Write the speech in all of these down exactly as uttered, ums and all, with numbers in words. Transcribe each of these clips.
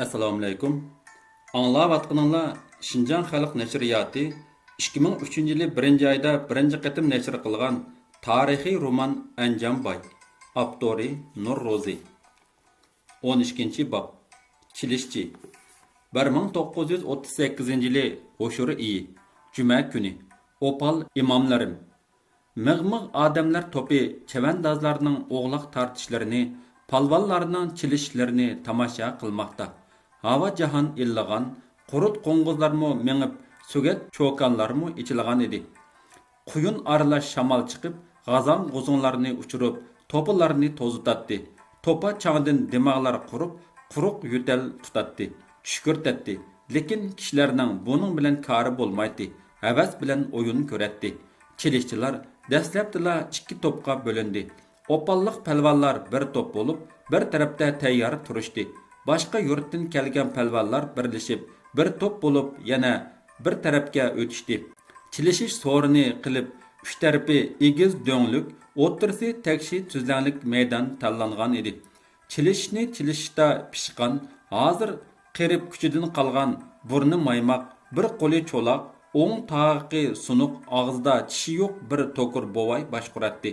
ئەسسالامۇئەلەيكۇم. ئاڭلاۋاتقىنىڭلار شىنجاڭ خەلق نەشرىياتى ئىككى مىڭ ئۈچىنچى يىلى بىرىنچى ئايدا بىرىنچى قېتىم نەشر قىلغان تارىخىي رومان ئەنجانباي. ئاپتورى نۇر روزى. ئون ئىككىنچى باب. چېلىشچى. بىر مىڭ توققۇز يۈز ئوتتۇز سەككىزىنچى يىلى ھوشۇر ئېيى، جۈمە كۈنى. ئوپال ئىماملىرىم. مىغ-مىغ ئادەملەر توپى چەۋەندازلارنىڭ ئوغلاق تارتىشلىرىنى، پالۋانلارنىڭ چېلىشىشلىرىنى تاماشا قىلماقتا. ھاۋا جاھان ئىللىغان، قۇرت-قوڭغۇزلارمۇ مېڭىپ، سۆگەت چوكانلارمۇ ئېچىلغان ئىدى. قۇيۇن ئارىلاش شامال چىقىپ، غازاڭ-غۇزۇڭلارنى ئۇچۇرۇپ، توپىلارنى توزۇتاتتى. توپا چاڭدىن دىماغلار قۇرۇپ، قۇرۇق يۆتەل تۇتاتتى، چۈشكۈرتەتتى. لېكىن كىشىلەرنىڭ بۇنىڭ بىلەن كارى بولمايتتى، ھەۋەس بىلەن ئويۇن كۆرەتتى. چېلىشچىلار دەسلەپتىلا ئىككى توپقا بۆلۈندى. ئوپاللىق پەلۋانلار بىر توپ بولۇپ، بىر تەرەپتە تەييار تۇرۇشتى. باشقا يۇرتتىن كەلگەن پەلۋانلار بىرلىشىپ، بىر توپ بولۇپ، يەنە بىر تەرەپكە ئۆتۈشتى. چېلىشىش سورۇنى قىلىپ، ئۈچ تەرىپى ئېگىز دۆڭلۈك، ئوتتۇرىسى تەكشى تۈزلەڭلىك مەيدان تاللانغان ئىدى. چېلىشىشنى چېلىشىشتا پىشقان، ھازىر قېرىپ كۈچىدىن قالغان، بۇرنى مايماق، بىر قولى چولاق، ئوڭ تاغىقى سۇنۇق، ئاغزىدا چىشى يوق بىر توكۇر بوۋاي باشقۇراتتى.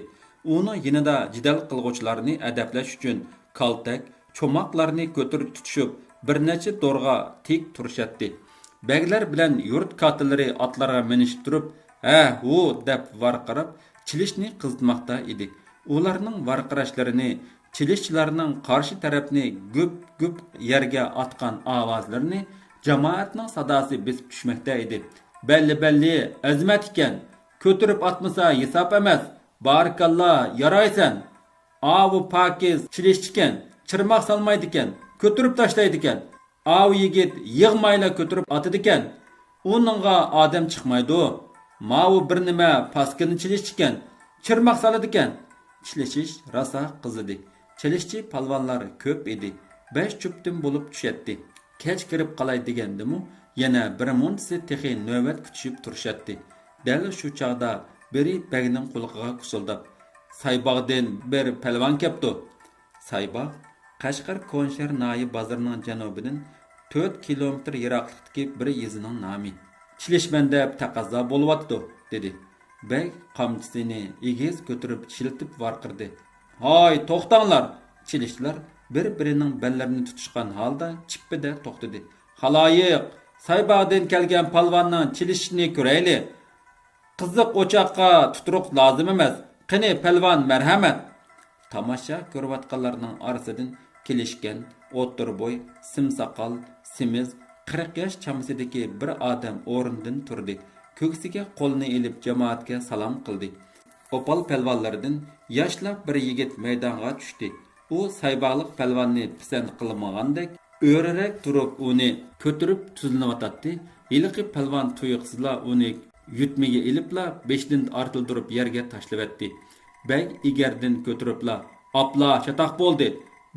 ئۇنىڭ يېنىدا جېدەل قىلغۇچىلارنى ئەدەپلەش ئۈچۈن كالتەك، چوماقلارنى كۆتۈرۈپ تۇتۇشۇپ، بىر نەچچە دورىغا تىك تۇرۇشاتتى. بەگلەر بىلەن يۇرت كاتىلىرى ئاتلارغا مىنىشىپ تۇرۇپ، ھە، ھۇ دەپ ۋارقىراپ، چېلىشنى قىزىتماقتا ئىدى. ئۇلارنىڭ ۋارقىراشلىرىنى، چېلىشچىلارنىڭ قارشى تەرەپنى گۈپ-گۈپ يەرگە ئاتقان ئاۋازلىرىنى جامائەتنىڭ ساداسى بېسىپ چۈشمەكتە ئىدى. بەللى، بەللى، ئەزىمەت ئىكەن. كۆتۈرۈپ ئاتمىسا ھېساب ئەمەس. بارىكاللا، يارايسەن. ئاۋۇ پاكىز چېلىشچىكەن، چىرماق سالمايدىكەن، كۆتۈرۈپ تاشلايدىكەن. ئاۋۇ يىگىت يىغمايلا كۆتۈرۈپ ئاتىدىكەن. ئۇنىڭغا ئادەم چىقمايدۇ. ماۋۇ بىر نېمە پاسكىنا چېلىشچىكەن، چىرماق سالىدىكەن. چېلىشىش راسا قىزىدى. چېلىشچى پالۋانلار كۆپ ئىدى. بەش جۈپتىن بولۇپ چۈشەتتى. كەچ كىرىپ قالاي دېگەندىمۇ، يەنە بىر مۇنچىسى تېخى نۆۋەت كۈتۈشۈپ تۇرۇشاتتى. دەل شۇ چاغدا بىرى بەگنىڭ قۇلىقىغا كۇسۇلداپ، سايباغدىن بىر پەلۋان كەپتۇ. سايباغ، قەشقەر كونشەھەر ناھىيە بازىرىنىڭ جەنۇبىدىن تۆت كىلومېتىر يىراقلىقتىكى بىر يېزىنىڭ نامى. چېلىشىمەن دەپ تەقەززا بولۇۋاتىدۇ، دېدى. بەگ قامچىسىنى ئېگىز كۆتۈرۈپ شىلتىپ ۋارقىرىدى. ھاي، توختاڭلار! چېلىشچىلار بىر-بىرىنىڭ بەللىرىنى تۇتۇشقان ھالدا چىپپىدە توختىدى. خالايىق، سايباغدىن كەلگەن پالۋاننىڭ چېلىشىشىنى كۆرەيلى. قىزىق ئوچاققا تۇتۇرۇق لازىم ئەمەس. قېنى، پەلۋان، مەرھەمەت! تاماشا كۆرۈۋاتقانلارنىڭ ئارىسىدىن كېلىشكەن، ئوتتۇرا بوي، سىم ساقال، سېمىز، قىرىق ياش چامىسىدىكى بىر ئادەم ئورنىدىن تۇردى. كۆكسىگە قولىنى ئېلىپ، جامائەتكە سالام قىلدى. ئوپال پەلۋانلىرىدىن ياشلا بىر يىگىت مەيدانغا چۈشتى. ئۇ سايباغلىق پەلۋاننى پىسەنت قىلمىغاندەك، ئۆرىرەك تۇرۇپ ئۇنى كۆتۈرۈپ تۈزلىنىۋاتاتتى. ھېلىقى پەلۋان تۇيۇقسىزلا ئۇنى يۆتمىگە ئېلىپلا بېشىدىن ئارتىلدۇرۇپ يەرگە تاشلىۋەتتى. بەگ ئېگەردىن كۆتۈرۈپلا، ئاپلا، چاتاق بولدى!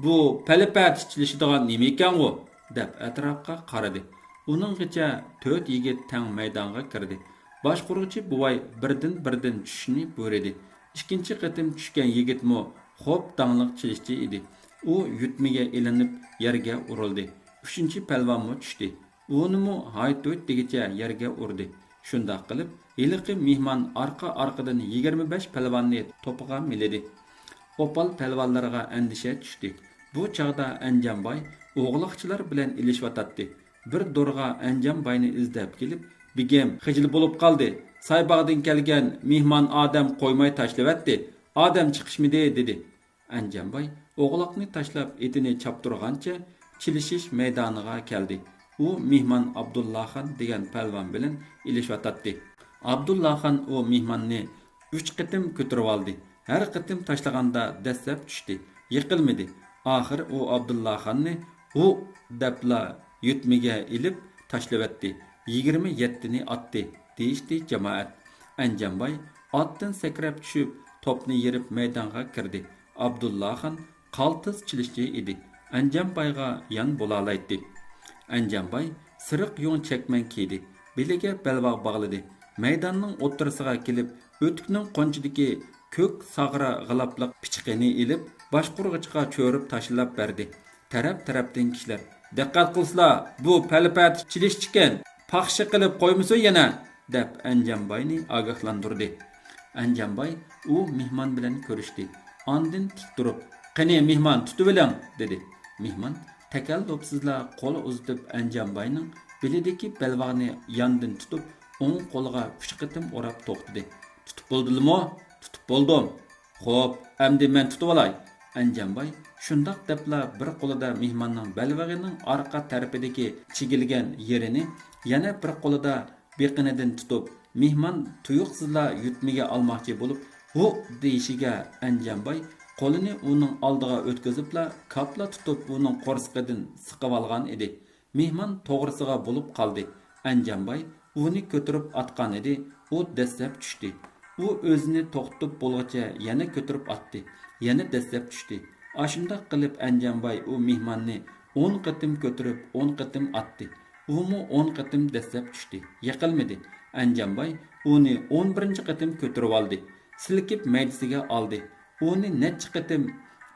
بۇ پەلىپەتىش چېلىشىدىغان نېمە ئىكەنغۇ؟ دەپ ئەتراپقا قارىدى. ئۇنىڭغىچە تۆت يىگىت تەڭ مەيدانغا كىردى. باشقۇرغۇچى بوۋاي بىردىن-بىردىن چۈشۈشنى بۇيرۇدى. ئىككىنچى قېتىم چۈشكەن يىگىتمۇ خوپ داڭلىق چېلىشچى ئىدى. ئۇ يۆتمىگە ئېلىنىپ يەرگە ئۇرۇلدى. ئۈچىنچى پەلۋانمۇ چۈشتى. ئۇنىمۇ ھايت-ھۇيت دېگۈچە يەرگە ئۇردى. شۇنداق قىلىپ، ھېلىقى مېھمان ئارقا-ئارقىدىن يىگىرمە بەش پەلۋاننى توپىغا مىلىدى. ئوپال پەلۋانلارغا ئەندىشە چۈشتى. بۇ چاغدا ئەنجانباي ئوغلاقچىلار بىلەن ئېلىشىۋاتاتتى. بىر دورىغا ئەنجانباينى ئىزدەپ كېلىپ، بېگىم، خىجىل بولۇپ قالدى. سايباغدىن كەلگەن مېھمان ئادەم قويماي تاشلىۋەتتى. ئادەم چىقىشمىدى، دېدى. ئەنجانباي ئوغلاقنى تاشلاپ ئېتىنى چاپتۇرغانچە چېلىشىش مەيدانىغا كەلدى. ئۇ مېھمان ئابدۇللاخان دېگەن پەلۋان بىلەن ئېلىشىۋاتاتتى. ئابدۇللاخان ئۇ مېھماننى ئۈچ قېتىم كۆتۈرۈۋالدى. ھەر قېتىم تاشلىغاندا دەسسەپ چۈشتى. يىقىلمىدى. ئاخىر ئۇ ئابدۇللاخاننى ھۇ دەپلا يۆتمىگە ئېلىپ تاشلىۋەتتى. يىگىرمە يەتتىنى ئاتتى، دېيىشتى جامائەت. ئەنجانباي ئاتتىن سەكرەپ چۈشۈپ، توپنى يېرىپ مەيدانغا كىردى. ئابدۇللاخان قالتىس چېلىشچى ئىدى. ئەنجانبايغا يان بولالايتتى. ئەنجانباي سېرىق يۇڭ چەكمەن كىيدى. بېلىگە بەلباغ باغلىدى. مەيداننىڭ ئوتتۇرىسىغا كېلىپ، ئۆتۈكنىڭ قونچىدىكى كۆك ساغرا غىلاپلىق پىچىقىنى ئېلىپ، باشقۇرغۇچىغا چۆرۈپ تاشلاپ بەردى. تەرەپ-تەرەپتىن كىشىلەر، دىققەت قىلسىلا، بۇ پەلىپەتە چېلىشچىكەن، پاخشا قىلىپ قويمىسۇن يەنە!» دەپ ئەنجانباينى ئاگاھلاندۇردى. ئەنجانباي ئۇ مېھمان بىلەن كۆرۈشتى. ئاندىن تىك تۇرۇپ، «قېنى، مېھمان، تۇتۇۋېلىڭ!» دېدى. مېھمان تەكەللۇپسىزلا قول ئۇزىتىپ، ئەنجانباينىڭ بېلىدىكى بەلباغنى ياندىن تۇتۇپ، ئوڭ قولىغا ئۈچ قېتىم ئوراپ توختىدى. «تۇتۇپ بولدىلىمۇ؟» «تۇتۇپ بولدۇم.» «خوپ، ئەمدى مەن تۇتۇۋالاي.» ئەنجانباي شۇنداق دەپلا بىر قولىدا مېھماننىڭ بەلبېغىنىڭ ئارقا تەرىپىدىكى چىگىلگەن يېرىنى، يەنە بىر قولىدا بېقىنىدىن تۇتۇپ، مېھمان تۇيۇقسىزلا يۆتمىگە ئالماقچى بولۇپ، «ھۇ!» دېيىشىگە، ئەنجانباي قولىنى ئۇنىڭ ئالدىغا ئۆتكۈزۈپلا، كاپلا تۇتۇپ، ئۇنىڭ قورسىقىدىن سىقىۋالغان ئىدى. مېھمان توغرىسىغا بولۇپ قالدى. ئەنجانباي ئۇنى كۆتۈرۈپ ئاتقانىدى، ئۇ دەسسەپ چۈشتى. ئۇ ئۆزىنى توختىتىپ بولغۇچە يەنە كۆتۈرۈپ ئاتتى، يەنە دەسسەپ چۈشتى. ئاشۇنداق قىلىپ ئەنجانباي ئۇ مېھماننى ئون قېتىم كۆتۈرۈپ، ئون قېتىم ئاتتى. ئۇمۇ ئون قېتىم دەسسەپ چۈشتى، يىقىلمىدى. ئەنجانباي ئۇنى ئون بىرىنچى قېتىم كۆتۈرۈۋالدى. سىلكىپ مەيدىسىگە ئالدى. ئۇنى نەچچە قېتىم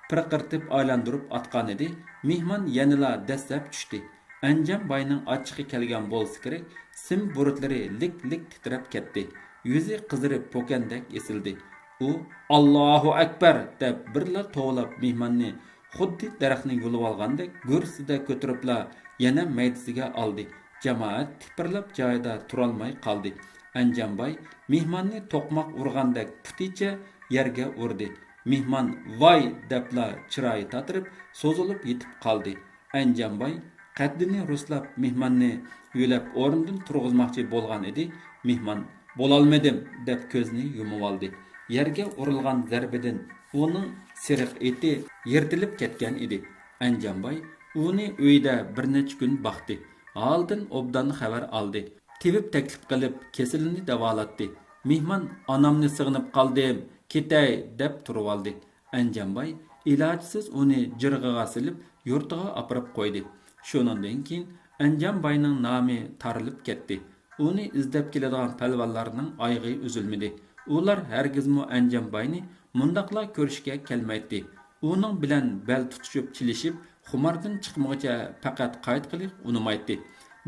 پىرقىرىتىپ ئايلاندۇرۇپ ئاتقانىدى، مېھمان يەنىلا دەسسەپ چۈشتى. ئەنجانباينىڭ ئاچچىقى كەلگەن بولسا كېرەك، سىم بۇرۇتلىرى لىك-لىك تىترەپ كەتتى. يۈزى قىزىرىپ پوكەندەك ئېسىلدى. ئۇ «ئاللاھۇ ئەكبەر!» دەپ بىرلا توۋلاپ، مېھماننى خۇددى دەرەخنى يۇلۇۋالغاندەك گۈرسىدە كۆتۈرۈپلا يەنە مەيدىسىگە ئالدى. جامائەت تىپىرلاپ جايىدا تۇرالماي قالدى. ئەنجانباي مېھماننى توقماق ئۇرغاندەك پۇتىچە يەرگە ئۇردى. مېھمان «ۋاي!» دەپلا چىرايى تاتىرىپ سوزۇلۇپ يېتىپ قالدى. ئەنجانباي قەددىنى رۇسلاپ مېھماننى يۆلەپ ئورنىدىن تۇرغۇزماقچى بولغان ئىدى. مېھمان «بولالمىدىم» دەپ كۆزىنى يۇمۇۋالدى. يەرگە ئۇرۇلغان زەربىدىن ئۇنىڭ سېرىق ئېتى يىرتىلىپ كەتكەن ئىدى. ئەنجانباي ئۇنى ئۆيىدە بىر نەچچە كۈن باقتى. ھالىدىن ئوبدان خەۋەر ئالدى. تېۋىپ تەكلىپ قىلىپ، كېسىلىنى داۋالاتتى. مېھمان «ئانامنى سېغىنىپ قالدىم، كېتەي» دەپ تۇرۇۋالدى. ئەنجانباي ئىلاجسىز ئۇنى جىرغىغا سېلىپ، يۇرتىغا ئاپىرىپ قويدى. شۇنىڭدىن كېيىن ئەنجانباينىڭ نامى تارىلىپ كەتتى. ئۇنى ئىزدەپ كېلىدىغان پەلۋانلارنىڭ ئايىغى ئۈزۈلمىدى. ئۇلار ھەرگىزمۇ ئەنجانباينى مۇنداقلا كۆرۈشكە كەلمەيتتى. ئۇنىڭ بىلەن بەل تۇتۇشۇپ چېلىشىپ، خۇماردىن چىقمىغۇچە پەقەت قايتقىلى ئۇنىمايتتى.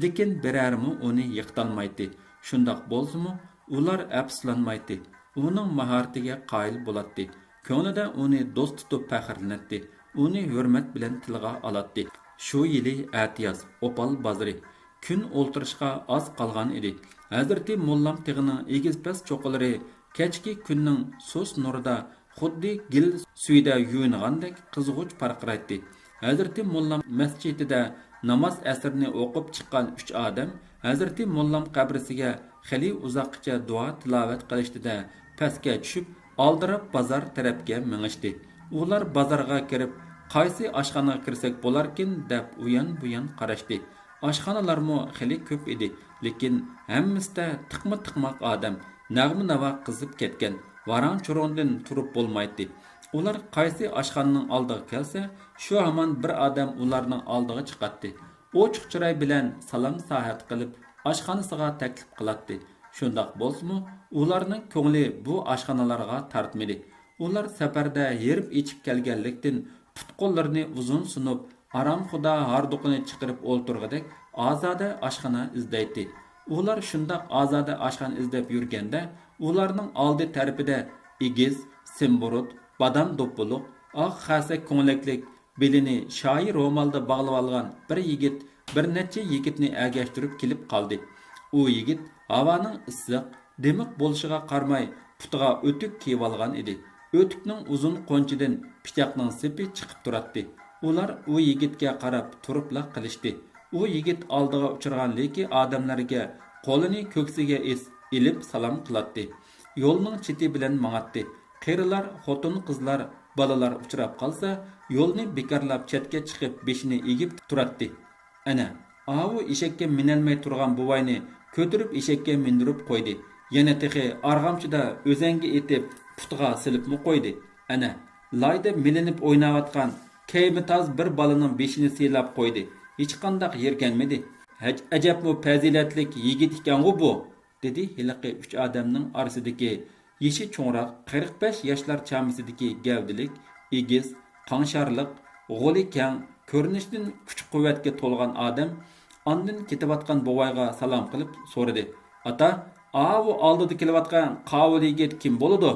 لېكىن بىرەرىمۇ ئۇنى يىقىتالمايتتى. شۇنداق بولسىمۇ، ئۇلار ئەپسۇسلانمايتتى. ئۇنىڭ ماھارىتىگە قايىل بولاتتى. كۆڭلىدە ئۇنى دوست تۇتۇپ پەخىرلىنەتتى. ئۇنى ھۆرمەت بىلەن تىلغا ئالاتتى. شۇ يىلى ئەتىياز، ئوپال بازىرى. كۈن ئولتۇرۇشقا ئاز قالغان ئىدى. ھەزرىتى موللام تېغىنىڭ ئېگىز-پەس چوققىلىرى كەچكى كۈننىڭ سۇس نۇرىدا خۇددى گىل سۈيىدە يۇيۇنغاندەك قىزغۇچ پارقىرايتتى. ھەزرىتى موللام مەسچىتىدە ناماز ئەسىرنى ئوقۇپ چىققان ئۈچ ئادەم ھەزرىتى موللام قەبرىسىگە خېلى ئۇزاققىچە دۇئا تىلاۋەت قىلىشتىدە پەسكە چۈشۈپ، ئالدىراپ بازار تەرەپكە مېڭىشتى. ئۇلار بازارغا كىرىپ، قايسى ئاشخانىغا كىرسەك بولاركىن دەپ ئۇيان-بۇيان قاراشتى. ئاشخانىلارمۇ خېلى كۆپ ئىدى، لېكىن ھەممىسىدە تىقما-تىقماق ئادەم، نەغمە-ناۋا قىزىپ كەتكەن، ۋاراڭ-چۇرۇڭدىن تۇرۇپ بولمايتتى. ئۇلار قايسى ئاشخانىنىڭ ئالدىغا كەلسە، شۇ ھامان بىر ئادەم ئۇلارنىڭ ئالدىغا چىقاتتى. ئوچۇق چىراي بىلەن سالام-ساھەت قىلىپ، ئاشخانىسىغا تەكلىپ قىلاتتى. شۇنداق بولسىمۇ، ئۇلارنىڭ كۆڭلى بۇ ئاشخانىلارغا تارتمىدى. ئۇلار سەپەردە ھېرىپ-ئېچىپ كەلگەنلىكتىن، پۇت-قوللىرىنى ئۇزۇن سۇنۇپ، ئارامخۇدا ھاردۇقىنى چىقىرىپ ئولتۇرغۇدەك ئازادە ئاشخانا ئىزدەيتتى. ئۇلار شۇنداق ئازادە ئاشخانا ئىزدەپ يۈرگەندە، ئۇلارنىڭ ئالدى تەرىپىدە ئېگىز، سىمبۇرۇت، بادام دوپپىلىق، ئاق خەسەك كۆڭلەكلىك، بېلىنى شايى رومالدا باغلىۋالغان بىر يىگىت بىر نەچچە يىگىتنى ئەگەشتۈرۈپ كېلىپ قالدى. ئۇ يىگىت ھاۋانىڭ ئىسسىق، دىمىق بولۇشىغا قارىماي، پۇتىغا ئۆتۈك كىيىۋالغان ئىدى. ئۆتۈكنىڭ ئۇزۇن قونچىدىن پىچاقنىڭ سېپى چىقىپ تۇراتتى. ئۇلار ئۇ يىگىتكە قاراپ تۇرۇپلا قېلىشتى. ئۇ يىگىت ئالدىغا ئۇچرىغان لېكى ئادەملەرگە قولىنى كۆكسىگە ئېس-، ئېلىپ سالام قىلاتتى. يولنىڭ چېتى بىلەن ماڭاتتى. قېرىلار، خوتۇن-قىزلار، بالىلار ئۇچراپ قالسا، يولنى بىكارلاپ چەتكە چىقىپ بېشىنى ئېگىپ تۇراتتى. ئەنە، ئاۋۇ ئېشەككە مىنەلمەي تۇرغان بوۋاينى كۆتۈرۈپ ئېشەككە مىندۈرۈپ قويدى. يەنە تېخى ئارغامچىدا ئۆزەڭگە ئېتىپ، پۇتىغا سېلىپمۇ قويدى. ئەنە، لايدا مىلىنىپ ئويناۋاتقان كەيپى تاز بىر بالىنىڭ بېشىنى سىيلاپ قويدى. ھېچقانداق يىرگەنمىدى. ھەج-، ئەجەبمۇ پەزىلەتلىك يىگىت ئىكەنغۇ بۇ! دېدى ھېلىقى ئۈچ ئادەمنىڭ ئارىسىدىكى يېشى چوڭراق، قىرىق بەش ياشلار چامىسىدىكى گەۋدىلىك، ئېگىز، قاڭشارلىق، غولى كەڭ، كۆرۈنۈشىدىن كۈچ-قۇۋۋەتكە تولغان ئادەم ئاندىن كېتىۋاتقان بوۋايغا سالام قىلىپ سورىدى: «ئاتا، ئاۋۇ ئالدىدا كېلىۋاتقان قاۋۇل يىگىت كىم بولىدۇ؟»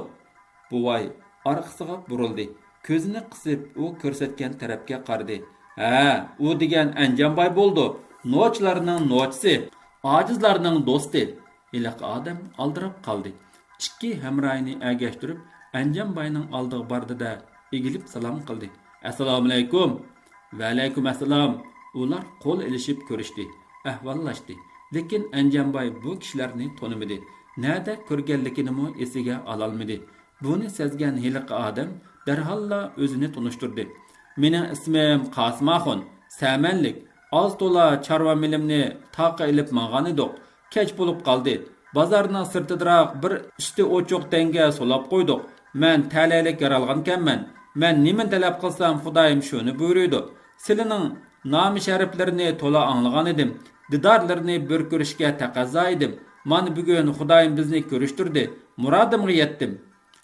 بوۋاي ئارقىسىغا بۇرۇلدى. كۆزىنى قىسىپ، ئۇ كۆرسەتكەن تەرەپكە قارىدى. «ھە، ئۇ دېگەن ئەنجانباي بولىدۇ. نوچىلارنىڭ نوچىسى، ئاجىزلارنىڭ دوستى.» ھېلىقى ئادەم ئالدىراپ قالدى. ئىككى ھەمراھىنى ئەگەشتۈرۈپ، ئەنجانباينىڭ ئالدىغا باردى-دە، ئېگىلىپ سالام قىلدى. «ئەسسالامۇئەلەيكۇم!» «ۋەئەلەيكۇم ئەسسالام!» ئۇلار قول ئېلىشىپ كۆرۈشتى، ئەھۋاللاشتى. لېكىن ئەنجانباي بۇ كىشىلەرنى تونۇمىدى. نەدە كۆرگەنلىكىنىمۇ ئېسىگە ئالالمىدى. بۇنى سەزگەن ھېلىقى ئادەم دەرھاللا ئۆزىنى تونۇشتۇردى. «مېنىڭ ئىسمىم قاسىم ئاخۇن، سەمەنلىك. ئاز-تولا چارۋا مېلىمنى تاغقا ئېلىپ ماڭغان ئىدۇق. كەچ بولۇپ قالدى. بازارنىڭ سىرتىدىراق بىر ئۈستى ئوچۇق دەڭگە سولاپ قويدۇق. مەن تەلەيلىك يارالغانكەنمەن. مەن نېمىنى تەلەپ قىلسام، خۇدايىم شۇنى بۇيرۇيدۇ. سىلىنىڭ نامى شەرىپلىرىنى تولا ئاڭلىغانىدىم. دىدارلىرىنى بىر كۆرۈشكە تەقەززا ئىدىم. مانا بۈگۈن خۇدايىم بىزنى كۆرۈشتۈردى. مۇرادىمغا يەتتىم.»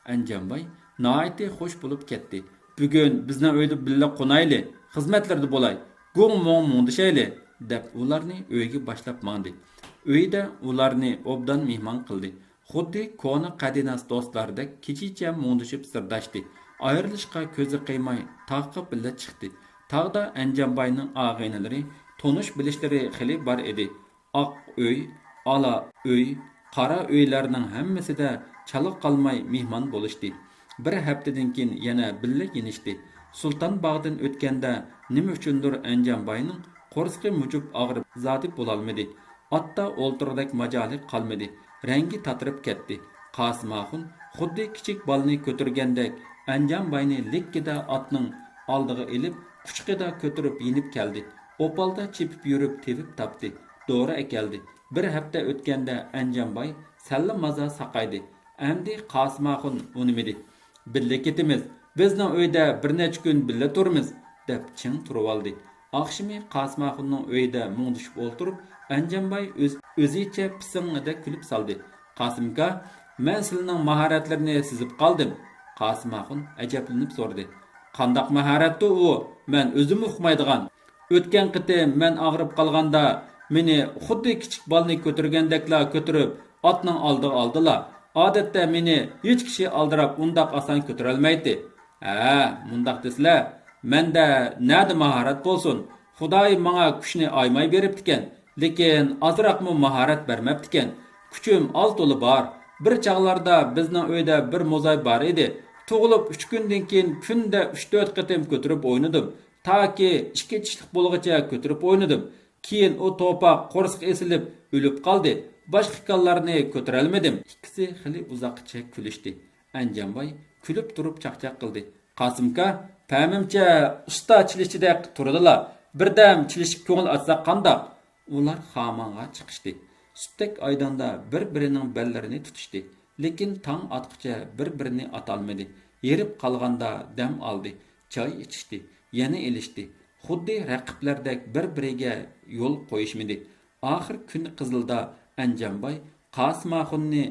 ئەنجانباي ناھايىتى خۇش بولۇپ كەتتى. «بۈگۈن بىزنىڭ ئۆيدە بىللە قونايلى، خىزمەتلىرىدە بولاي، گۇڭ-مۇڭ مۇڭدىشايلى» دەپ ئۇلارنى ئۆيىگە باشلاپ ماڭدى. ئۆيىدە ئۇلارنى ئوبدان مېھمان قىلدى. خۇددى كونا قەدىناس دوستلاردەك كېچىچە مۇڭدىشىپ سىرداشتى. ئايرىلىشقا كۆزى قىيماي تاغقا بىللە چىقتى. تاغدا ئەنجانباينىڭ ئاغىنىلىرى، تونۇش-بىلىشلىرى خېلى بار ئىدى. ئاق ئۆي، ئالا ئۆي، قارا ئۆيلەرنىڭ ھەممىسىدە چالا قالماي مېھمان بولۇشتى. بىر ھەپتىدىن كېيىن يەنە بىللە يېنىشتى. سۇلتان باغدىن ئۆتكەندە نېمە ئۈچۈندۇر ئەنجانباينىڭ قورسىقى مۇجۇپ ئاغرىپ زادى بولالمىدى. ئاتتا ئولتۇرغۇدەك ماجالى قالمىدى. رەڭگى تاتىرىپ كەتتى. قاسىم ئاخۇن خۇددى كىچىك بالىنى كۆتۈرگەندەك ئەنجانباينى لىككىدە ئاتنىڭ ئالدىغا ئېلىپ، قۇچىقىدا كۆتۈرۈپ يېنىپ كەلدى. ئوپالدا چېپىپ يۈرۈپ تېۋىپ تاپتى. دورا ئەكەلدى. بىر ھەپتە ئۆتكەندە ئەنجانباي سەللە مازا ساقايدى. ئەمدى قاسىم ئاخۇن ئۇنىمىدى. «بىللە كېتىمىز، بىزنىڭ ئۆيدە بىر نەچچە كۈن بىللە تۇرىمىز» دەپ چىڭ تۇرۇۋالدى. ئاخشىمى قاسىم ئاخۇننىڭ ئۆيىدە مۇڭدىشىپ ئولتۇرۇپ، ئەنجانباي ئۆز-، ئۆزىچە پىسىڭڭىدەك كۈلۈپ سالدى. «قاسىمكا، مەن سىلىنىڭ ماھارەتلىرىنى سېزىپ قالدىم.» قاسىم ئاخۇن ئەجەبلىنىپ سورىدى. «قانداق ماھارەتتۇ ئۇ؟ مەن ئۆزۈممۇ ئۇقمايدىغان. ئۆتكەن قېتىم مەن ئاغرىپ قالغاندا، مېنى خۇددى كىچىك بالىنى كۆتۈرگەندەكلا كۆتۈرۈپ، ئاتنىڭ ئالدىغا ئالدىلا. ئادەتتە مېنى ھېچ كىشى ئالدىراپ ئۇنداق ئاسان كۆتۈرەلمەيتتى.» «ھە، مۇنداق دېسىلە، مەندە نەدە ماھارەت بولسۇن؟ خۇدايىم ماڭا كۈچنى ئايىماي بېرىپتىكەن، لېكىن ئازراقمۇ ماھارەت بەرمەپتىكەن. كۈچۈم ئاز-تولا بار. بىر چاغلاردا بىزنىڭ ئۆيدە بىر موزاي بار ئىدى. تۇغۇلۇپ ئۈچ كۈندىن كېيىن كۈندە ئۈچ-تۆت قېتىم كۆتۈرۈپ ئوينىدىم. تاكى ئىككى چىشلىق بولغۇچە كۆتۈرۈپ ئوينىدىم. كېيىن ئۇ توپا قورسىقى ئېسىلىپ ئۆلۈپ قالدى. باشقا ئىكەنلەرنى كۆتۈرەلمىدىم.» ئىككىسى خېلى ئۇزاققىچە كۈلۈشتى. ئەنجانباي كۈلۈپ تۇرۇپ چاقچاق قىلدى. «قاسىمكا، پەمىمچە ئۇستا چېلىشچىدەك تۇرىدىلا. بىردەم چېلىشىپ كۆڭۈل ئاچساق قانداق؟» ئۇلار خامانغا چىقىشتى. سۈتتەك ئايدىڭدا بىر-بىرىنىڭ بەللىرىنى تۇتۇشتى. لېكىن تاڭ ئاتقۇچە بىر-بىرىنى ئاتالمىدى. ھېرىپ قالغاندا دەم ئالدى. چاي ئىچىشتى. يەنە ئېلىشتى. خۇددى رەقىبلەردەك بىر-بىرىگە يول قويۇشمىدى. ئاخىر كۈن قىزىلدا ئەنجانباي قاسىم ئاخۇننى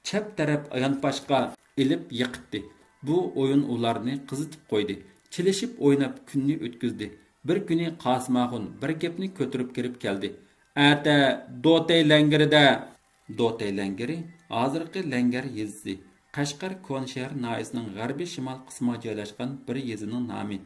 چەپ تەرەپ يانپاشقا ئېلىپ يىقىتتى. بۇ ئويۇن ئۇلارنى قىزىتىپ قويدى. چېلىشىپ ئويناپ كۈننى ئۆتكۈزدى. بىر كۈنى قاسىم ئاخۇن بىر گەپنى كۆتۈرۈپ كىرىپ كەلدى. «ئەتە دوتەي لەڭگىرىدە.» دوتەي لەڭگىرى، ھازىرقى لەڭگەر يېزىسى، قەشقەر كونا شەھەر ناھىيەسىنىڭ غەربىي شىمال قىسمىغا جايلاشقان بىر يېزىنىڭ نامى.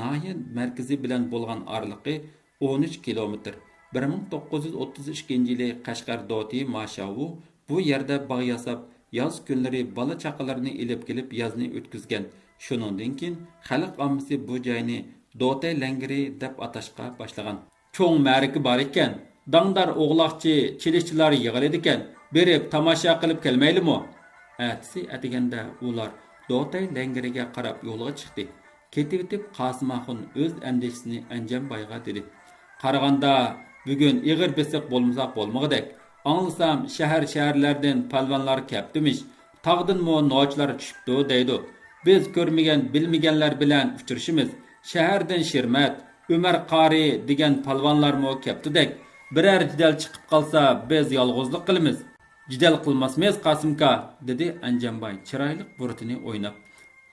ناھىيە مەركىزى بىلەن بولغان ئارىلىقى ئون ئۈچ كىلومېتىر. بىر مىڭ توققۇز يۈز ئوتتۇز ئىككىنچى يىلى قەشقەر دوتى ماشاۋۇ بۇ يەردە باغ ياساپ، ياز كۈنلىرى بالا-چاقىلىرىنى ئېلىپ كېلىپ يازنى ئۆتكۈزگەن. شۇنىڭدىن كېيىن خەلق ئاممىسى بۇ جاينى دوتەي لەڭگىرى دەپ ئاتاشقا باشلىغان. «چوڭ مەرىكە بار ئىكەن، داڭدار ئوغلاقچى، چېلىشچىلار يىغىلىدىكەن، بېرىپ تاماشا قىلىپ كەلمەيلىمۇ؟» ئەتىسى ئەتىگەندە ئۇلار دوتەي لەڭگىرىگە قاراپ يولغا چىقتى. كېتىۋېتىپ قاسىم ئاخۇن ئۆز ئەندىشىسىنى ئەنجانبايغا دېدى. «قارىغاندا بۈگۈن ئېغىر بېسىق بولمىساق بولمىغۇدەك. ئاڭلىسام شەھەر-شەھەرلەردىن پالۋانلار كەپتىمىش، تاغدىنمۇ نوچىلار چۈشۈپتۇ دەيدۇ. بىز كۆرمىگەن، بىلمىگەنلەر بىلەن ئۇچرىشىمىز. شەھەردىن شىرمەت، ئۆمەر قارى دېگەن پالۋانلارمۇ كەپتۇدەك. بىرەر جېدەل چىقىپ قالسا، بىز يالغۇزلۇق قىلىمىز.» «جېدەل قىلماسمىز، قاسىمكا»، دېدى ئەنجانباي چىرايلىق بۇرۇتىنى ئويناپ.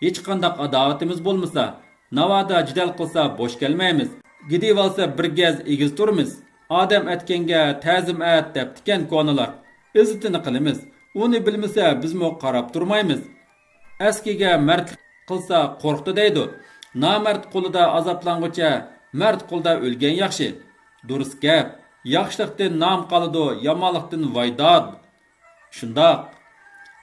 «ھېچقانداق ئاداۋىتىمىز بولمىسا، ناۋادا جېدەل قىلسا بوش كەلمەيمىز. گىدىۋالسا بىر گەز ئېگىز تۇرىمىز. ئادەم ئەتكەنگە تەزىم ئەت دەپتىكەن كونىلار. ئىززىتىنى قىلىمىز. ئۇنى بىلمىسە بىزمۇ قاراپ تۇرمايمىز. ئەسكىگە مەردلىك قىلسا قورقتى دەيدۇ. نامەرد قولىدا ئازابلانغۇچە مەرد قولىدا ئۆلگەن ياخشى. دۇرۇس گەپ. ياخشىلىقتىن نام قالىدۇ، يامانلىقتىن ۋايداد. شۇنداق.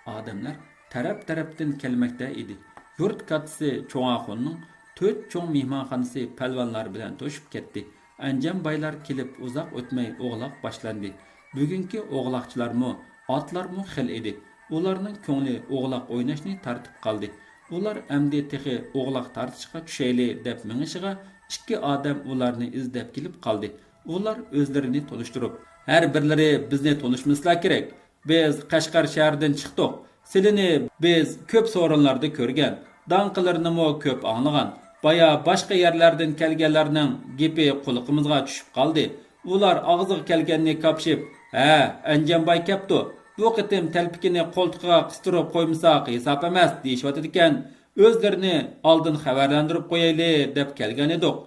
ئادەملەر تەرەپ-تەرەپتىن كەلمەكتە ئىدى. يۇرت كاتتىسى چوڭ ئاخۇننىڭ تۆت چوڭ مېھمانخانىسى پەلۋانلار بىلەن توشۇپ كەتتى. ئەنجان بايلار كېلىپ ئۇزاق ئۆتمەي ئوغلاق باشلاندى. بۈگۈنكى ئوغلاقچىلارمۇ، ئاتلارمۇ خېلى ئىدى. ئۇلارنىڭ كۆڭلى ئوغلاق ئويناشنى تارتىپ قالدى. ئۇلار ئەمدى تېخى ئوغلاق تارتىشقا چۈشەيلى دەپ مېڭىشىغا ئىككى ئادەم ئۇلارنى ئىزدەپ كېلىپ قالدى. ئۇلار ئۆزلىرىنى تونۇشتۇرۇپ، ھەر بىرلىرى بىزنى تونۇشمىسىلا كېرەك. بىز قەشقەر شەھىرىدىن چىقتۇق. سىلىنى بىز كۆپ سورۇنلاردا كۆرگەن، داڭقىلىرىنىمۇ كۆپ ئاڭلىغان. بايا باشقا يەرلەردىن كەلگەنلەرنىڭ گېپى قۇلىقىمىزغا چۈشۈپ قالدى. ئۇلار ئاغزىغا كەلگەننى كاپشىپ، ھە، ئەنجانباي كەپتۇ. بۇ قېتىم تەلپىكىنى قولتۇقىغا قىستۇرۇپ قويمىساق ھېساب ئەمەس، دېيىشىۋاتىدىكەن. ئۆزلىرىنى ئالدىن خەۋەرلەندۈرۈپ قويايلى، دەپ كەلگەن ئىدۇق.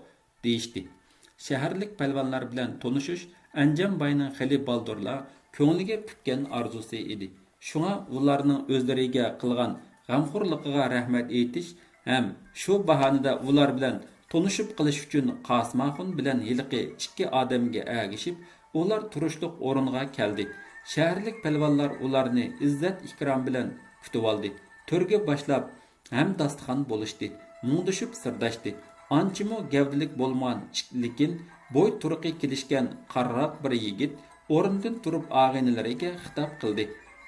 دېيىشتى. شەھەرلىك پەلۋانلار بىلەن تونۇشۇش ئەنجان باينىڭ خېلى بالدۇرلا كۆڭلىگە پۈككەن ئارزۇسى ئىدى. شۇڭا ئۇلارنىڭ ئۆزلىرىگە قىلغان غەمخورلۇقىغا رەھمەت ئېيتىش ھەم شۇ باھانىدە ئۇلار بىلەن تونۇشۇپ قېلىش ئۈچۈن قاسىمئاخۇن بىلەن ھېلىقى ئىككى ئادەمگە ئەگىشىپ، ئۇلار تۇرۇشلۇق ئورۇنغا كەلدى. شەھەرلىك پەلۋانلار ئۇلارنى ئىززەت-ئىكرام بىلەن كۈتۈۋالدى. تۆرگە باشلاپ ھەم داستىخان بولۇشتى، مۇڭدىشىپ سىرداشتى. ئانچىمۇ گەۋدىلىك بولمىغان، لېكىن بوي تۇرقى كېلىشكەن قارىراق بىر يىگىت ئورنىدىن تۇرۇپ ئاغىنىلىرىگە خىتاب قىلدى.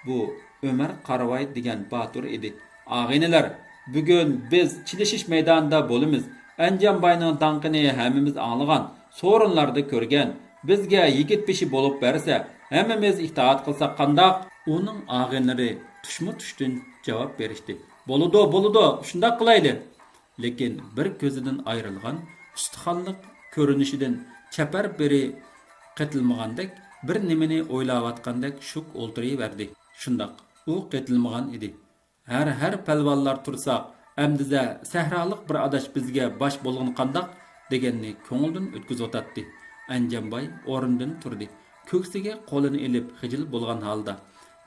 بۇ ئۆمەر قارىۋاي دېگەن باتۇر ئىدى. ئاغىنىلەر، بۈگۈن بىز چېلىشىش مەيدانىدا بولىمىز. ئەنجان باينىڭ داڭقىنى ھەممىمىز ئاڭلىغان، سورۇنلاردا كۆرگەن. بىزگە يىگىت بېشى بولۇپ بەرسە، ھەممىمىز ئىتائەت قىلساق قانداق؟ ئۇنىڭ ئاغىنىلىرى تۇشمۇ تۇشتىن جاۋاب بېرىشتى. بولىدۇ، بولىدۇ، شۇنداق قىلايلى. لېكىن بىر كۆزىدىن ئايرىلغان، ئۇستىخانلىق كۆرۈنۈشىدىن چەپەر بىرى قېتىلمىغاندەك، بىر نېمىنى ئويلاۋاتقاندەك شۇك ئولتۇرۇۋەردى. شۇنداق، ئۇ قېتىلمىغان ئىدى. ھەر، ھەر پەلۋانلار تۇرساق، ئەمدىزە سەھرالىق بىر ئاداش بىزگە باش بولغىنى قانداق؟ دېگەننى كۆڭلىدىن ئۆتكۈزۈۋاتاتتى. ئەنجانباي ئورنىدىن تۇردى. كۆكسىگە قولىنى ئېلىپ خىجىل بولغان ھالدا،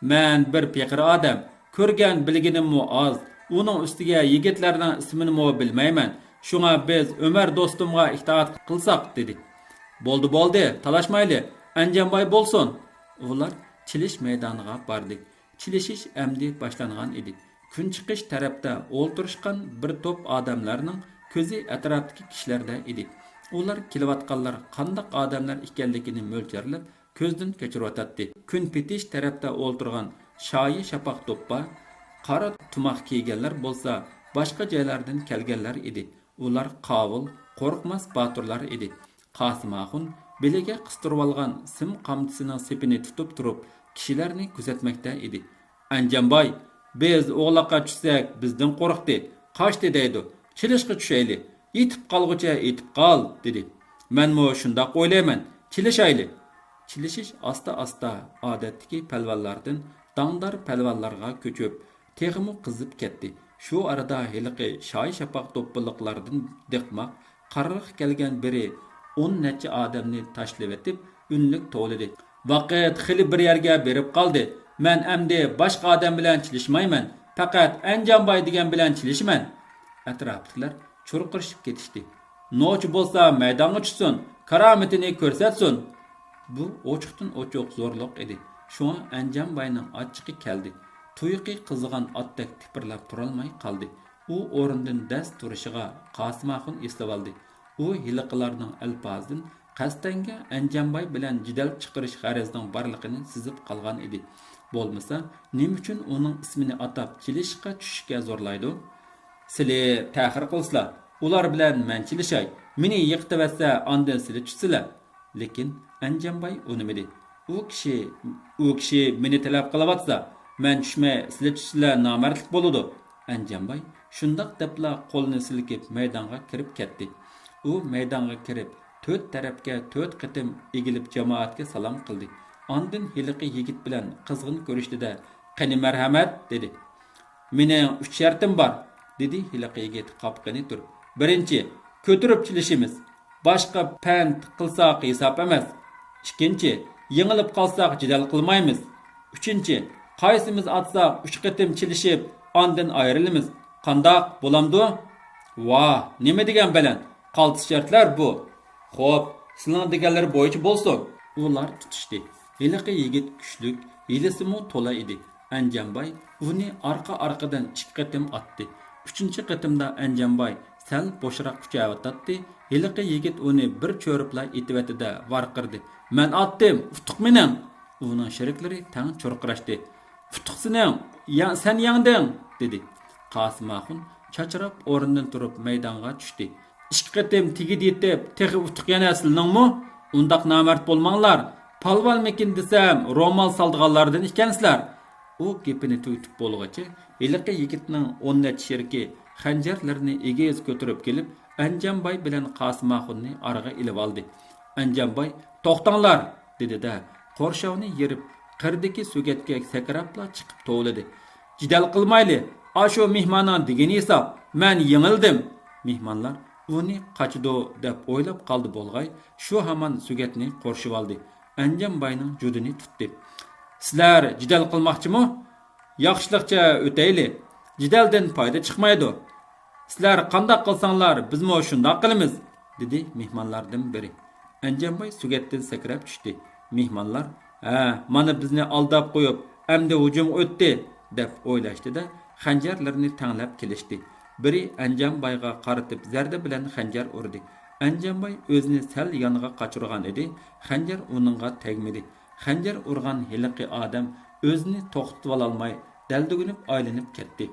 مەن بىر پېقىر ئادەم، كۆرگەن بىلگىنىممۇ ئاز، ئۇنىڭ ئۈستىگە يىگىتلەرنىڭ ئىسمىنىمۇ بىلمەيمەن، شۇڭا بىز ئۆمەر دوستۇمغا ئىتائەت قىلساق، دېدى. بولدى، بولدى، تالاشمايلى، ئەنجانباي بولسۇن. ئۇلار چېلىش مەيدانىغا باردى. چېلىشىش ئەمدى باشلانغان ئىدى. كۈنچىقىش تەرەپتە ئولتۇرۇشقان بىر توپ ئادەملەرنىڭ كۆزى ئەتراپتىكى كىشىلەردە ئىدى. ئۇلار كېلىۋاتقانلار قانداق ئادەملەر ئىكەنلىكىنى مۆلچەرلەپ، كۆزدىن كەچۈرۈۋاتاتتى. كۈن پېتىش تەرەپتە ئولتۇرغان شايى شاپاق دوپپا، قارا تۇماق كىيگەنلەر بولسا باشقا جايلاردىن كەلگەنلەر ئىدى. ئۇلار قاۋۇل، قورقماس باتۇرلار ئىدى. قاسىم ئاخۇن بېلىگە قىستۇرۇۋالغان سىم قامچىسىنىڭ سېپىنى تۇتۇپ تۇرۇپ، كىشىلەرنى كۆزەتمەكتە ئىدى. ئەنجانباي، بىز ئوغلاققا چۈشسەك، بىزدىن قورقتى، قاچتى دەيدۇ. چېلىشقا چۈشەيلى، يېتىپ قالغۇچە يېتىپ قال، دېدى. مەنمۇ شۇنداق ئويلايمەن، چېلىشايلى. چېلىشىش ئاستا-ئاستا ئادەتتىكى پەلۋانلاردىن داڭدار پەلۋانلارغا كۆچۈپ، تېخىمۇ قىزىپ كەتتى. شۇ ئارىدا ھېلىقى شايى شاپاق دوپپىلىقلاردىن دىقماق، قارىراق كەلگەن بىرى ئون نەچچە ئادەمنى تاشلىۋېتىپ، ئۈنلۈك توۋلىدى. ۋاقىت خېلى بىر يەرگە بېرىپ قالدى. مەن ئەمدى باشقا ئادەم بىلەن چېلىشمايمەن. پەقەت ئەنجانباي دېگەن بىلەن چېلىشىمەن. ئەتراپتىكىلەر چۇرقىرىشىپ كېتىشتى. نوچى بولسا مەيدانغا چۈشسۇن، كارامىتىنى كۆرسەتسۇن. بۇ ئوچۇقتىن ئوچۇق زورلۇق ئىدى. شۇڭا ئەنجانباينىڭ ئاچچىقى كەلدى. تۇيىقى قىزىغان ئاتتەك تىپىرلاپ تۇرالماي قالدى. ئۇ ئورنىدىن دەس تۇرۇشىغا قاسىمئاخۇن ئېسىلىۋالدى. ئۇ ھېلىقىلارنىڭ ئەلپازىدىن قەستەنگە ئەنجانباي بىلەن جېدەل چىقىرىش غەرىزىنىڭ بارلىقىنى سېزىپ قالغان ئىدى. بولمىسا، نېمە ئۈچۈن ئۇنىڭ ئىسمىنى ئاتاپ چېلىشىشقا چۈشۈشكە زورلايدۇ؟ سىلى تەخىر قىلسىلا، ئۇلار بىلەن مەن چېلىشاي، مېنى يىقىتىۋەتسە، ئاندىن سىلى چۈشسىلە. لېكىن ئەنجانباي ئۇنىمىدى. ئۇ كىشى، ئۇ كىشى مېنى تەلەپ قىلىۋاتسا، مەن چۈشمەي سىلى چۈشسىلە نامەردلىك بولىدۇ. ئەنجانباي شۇنداق دەپلا قولىنى سىلكىپ مەيدانغا كىرىپ كەتتى. ئۇ مەيدانغا كىرىپ، تۆت تەرەپكە تۆت قېتىم ئېگىلىپ جامائەتكە سالام قىلدى. ئاندىن ھېلىقى يىگىت بىلەن قىزغىن كۆرۈشتى-دە، قېنى مەرھەمەت، دېدى. مېنىڭ ئۈچ شەرتىم بار، دېدى ھېلىقى يىگىت قاپىقىنى تۈرۈپ. بىرىنچى، كۆتۈرۈپ چېلىشىمىز. باشقا پەنت قىلساق ھېساب ئەمەس. ئىككىنچى، يېڭىلىپ قالساق جېدەل قىلمايمىز. ئۈچىنچى، قايسىمىز ئاتساق ئۈچ قېتىم چېلىشىپ، ئاندىن ئايرىلىمىز. قانداق، بولامدۇ؟ ۋاھ، نېمە دېگەن بەلەن، قالتىس شەرتلەر بۇ. خوپ، سىلىنىڭ دېگەنلىرى بويىچە بولسۇن. ئۇلار تۇتۇشتى. ھېلىقى يىگىت كۈچلۈك، ھىيلىسىمۇ تولا ئىدى. ئەنجەمباي ئۇنى ئارقا-ئارقىدىن ئىككى قېتىم ئاتتى. ئۈچىنچى قېتىمدا ئەنجەمباي سەل بوشراق كۈچەۋاتاتتى. ھېلىقى يىگىت ئۇنى بىر چۆرۈپلا ئېتىۋەتتى-دە، ۋارقىرىدى: «مەن ئاتتىم، ئۇتۇق مېنىڭ!» ئۇنىڭ شېرىكلىرى تەڭ چۇرقىراشتى. «ئۇتۇق سېنىڭ! يا، سەن يەڭدىڭ!» دېدى. قاسىم ئاخۇن چاچراپ ئورنىدىن تۇرۇپ مەيدانغا چۈشتى. «ئىككى قېتىم تېگىدە يېتىپ، تېخى ئۇتۇق يەنە سىلىنىڭمۇ؟ ئۇنداق نامەرد بولماڭلار! پالۋانمىكىن دېسەم، رومال سالىدىغانلاردىن ئىكەنسىلەر!» ئۇ گېپىنى تۈگىتىپ بولغۇچە، ھېلىقى يىگىتنىڭ ئون نەچچە شېرىكى خەنجەرلىرىنى ئېگىز كۆتۈرۈپ كېلىپ، ئەنجەمباي بىلەن قاسىم ئاخۇننى ئارىغا ئېلىۋالدى. ئەنجەمباي: «توختاڭلار!» دېدى-دە، قورشاۋنى يېرىپ، قىردىكى سۆگەتكە سەكرەپلا چىقىپ توۋلىدى. «جېدەل قىلمايلى، ئاشۇ مېھماننىڭ دېگىنى ھېساب، مەن يېڭىلدىم!» مېھمانلار ئۇنى قاچىدۇ دەپ ئويلاپ قالدى بولغاي، شۇ ھامان سۆگەتنى قورشىۋالدى. ئەنجەمباينىڭ جۇدىنى تۇتتى. «سىلەر جېدەل قىلماقچىمۇ؟ ياخشىلىقچە ئۆتەيلى، جېدەلدىن پايدا چىقمايدۇ. سىلەر قانداق قىلساڭلار، بىزمۇ شۇنداق قىلىمىز!» دېدى مېھمانلاردىن بىرى. ئەنجەمباي سۆگەتتىن سەكرەپ چۈشتى. مېھمانلار: «ھە، مانا بىزنى ئالداپ قويۇپ، ئەمدى ھۇجۇمغا ئۆتتى» دەپ ئويلاشتى-دە، خەنجەرلىرىنى تەڭلەپ كېلىشتى. بىرى ئەنجەمبايغا قارىتىپ زەردە بىلەن خەنجەر ئۇردى. ئەنجەمباي ئۆزىنى سەل يانغا قاچۇرغان ئىدى، خەنجەر ئۇنىڭغا تەگمىدى. خەنجەر ئۇرغان ھېلىقى ئادەم ئۆزىنى توختىتىۋالالماي، دەلدۈگۈنۈپ ئايلىنىپ كەتتى.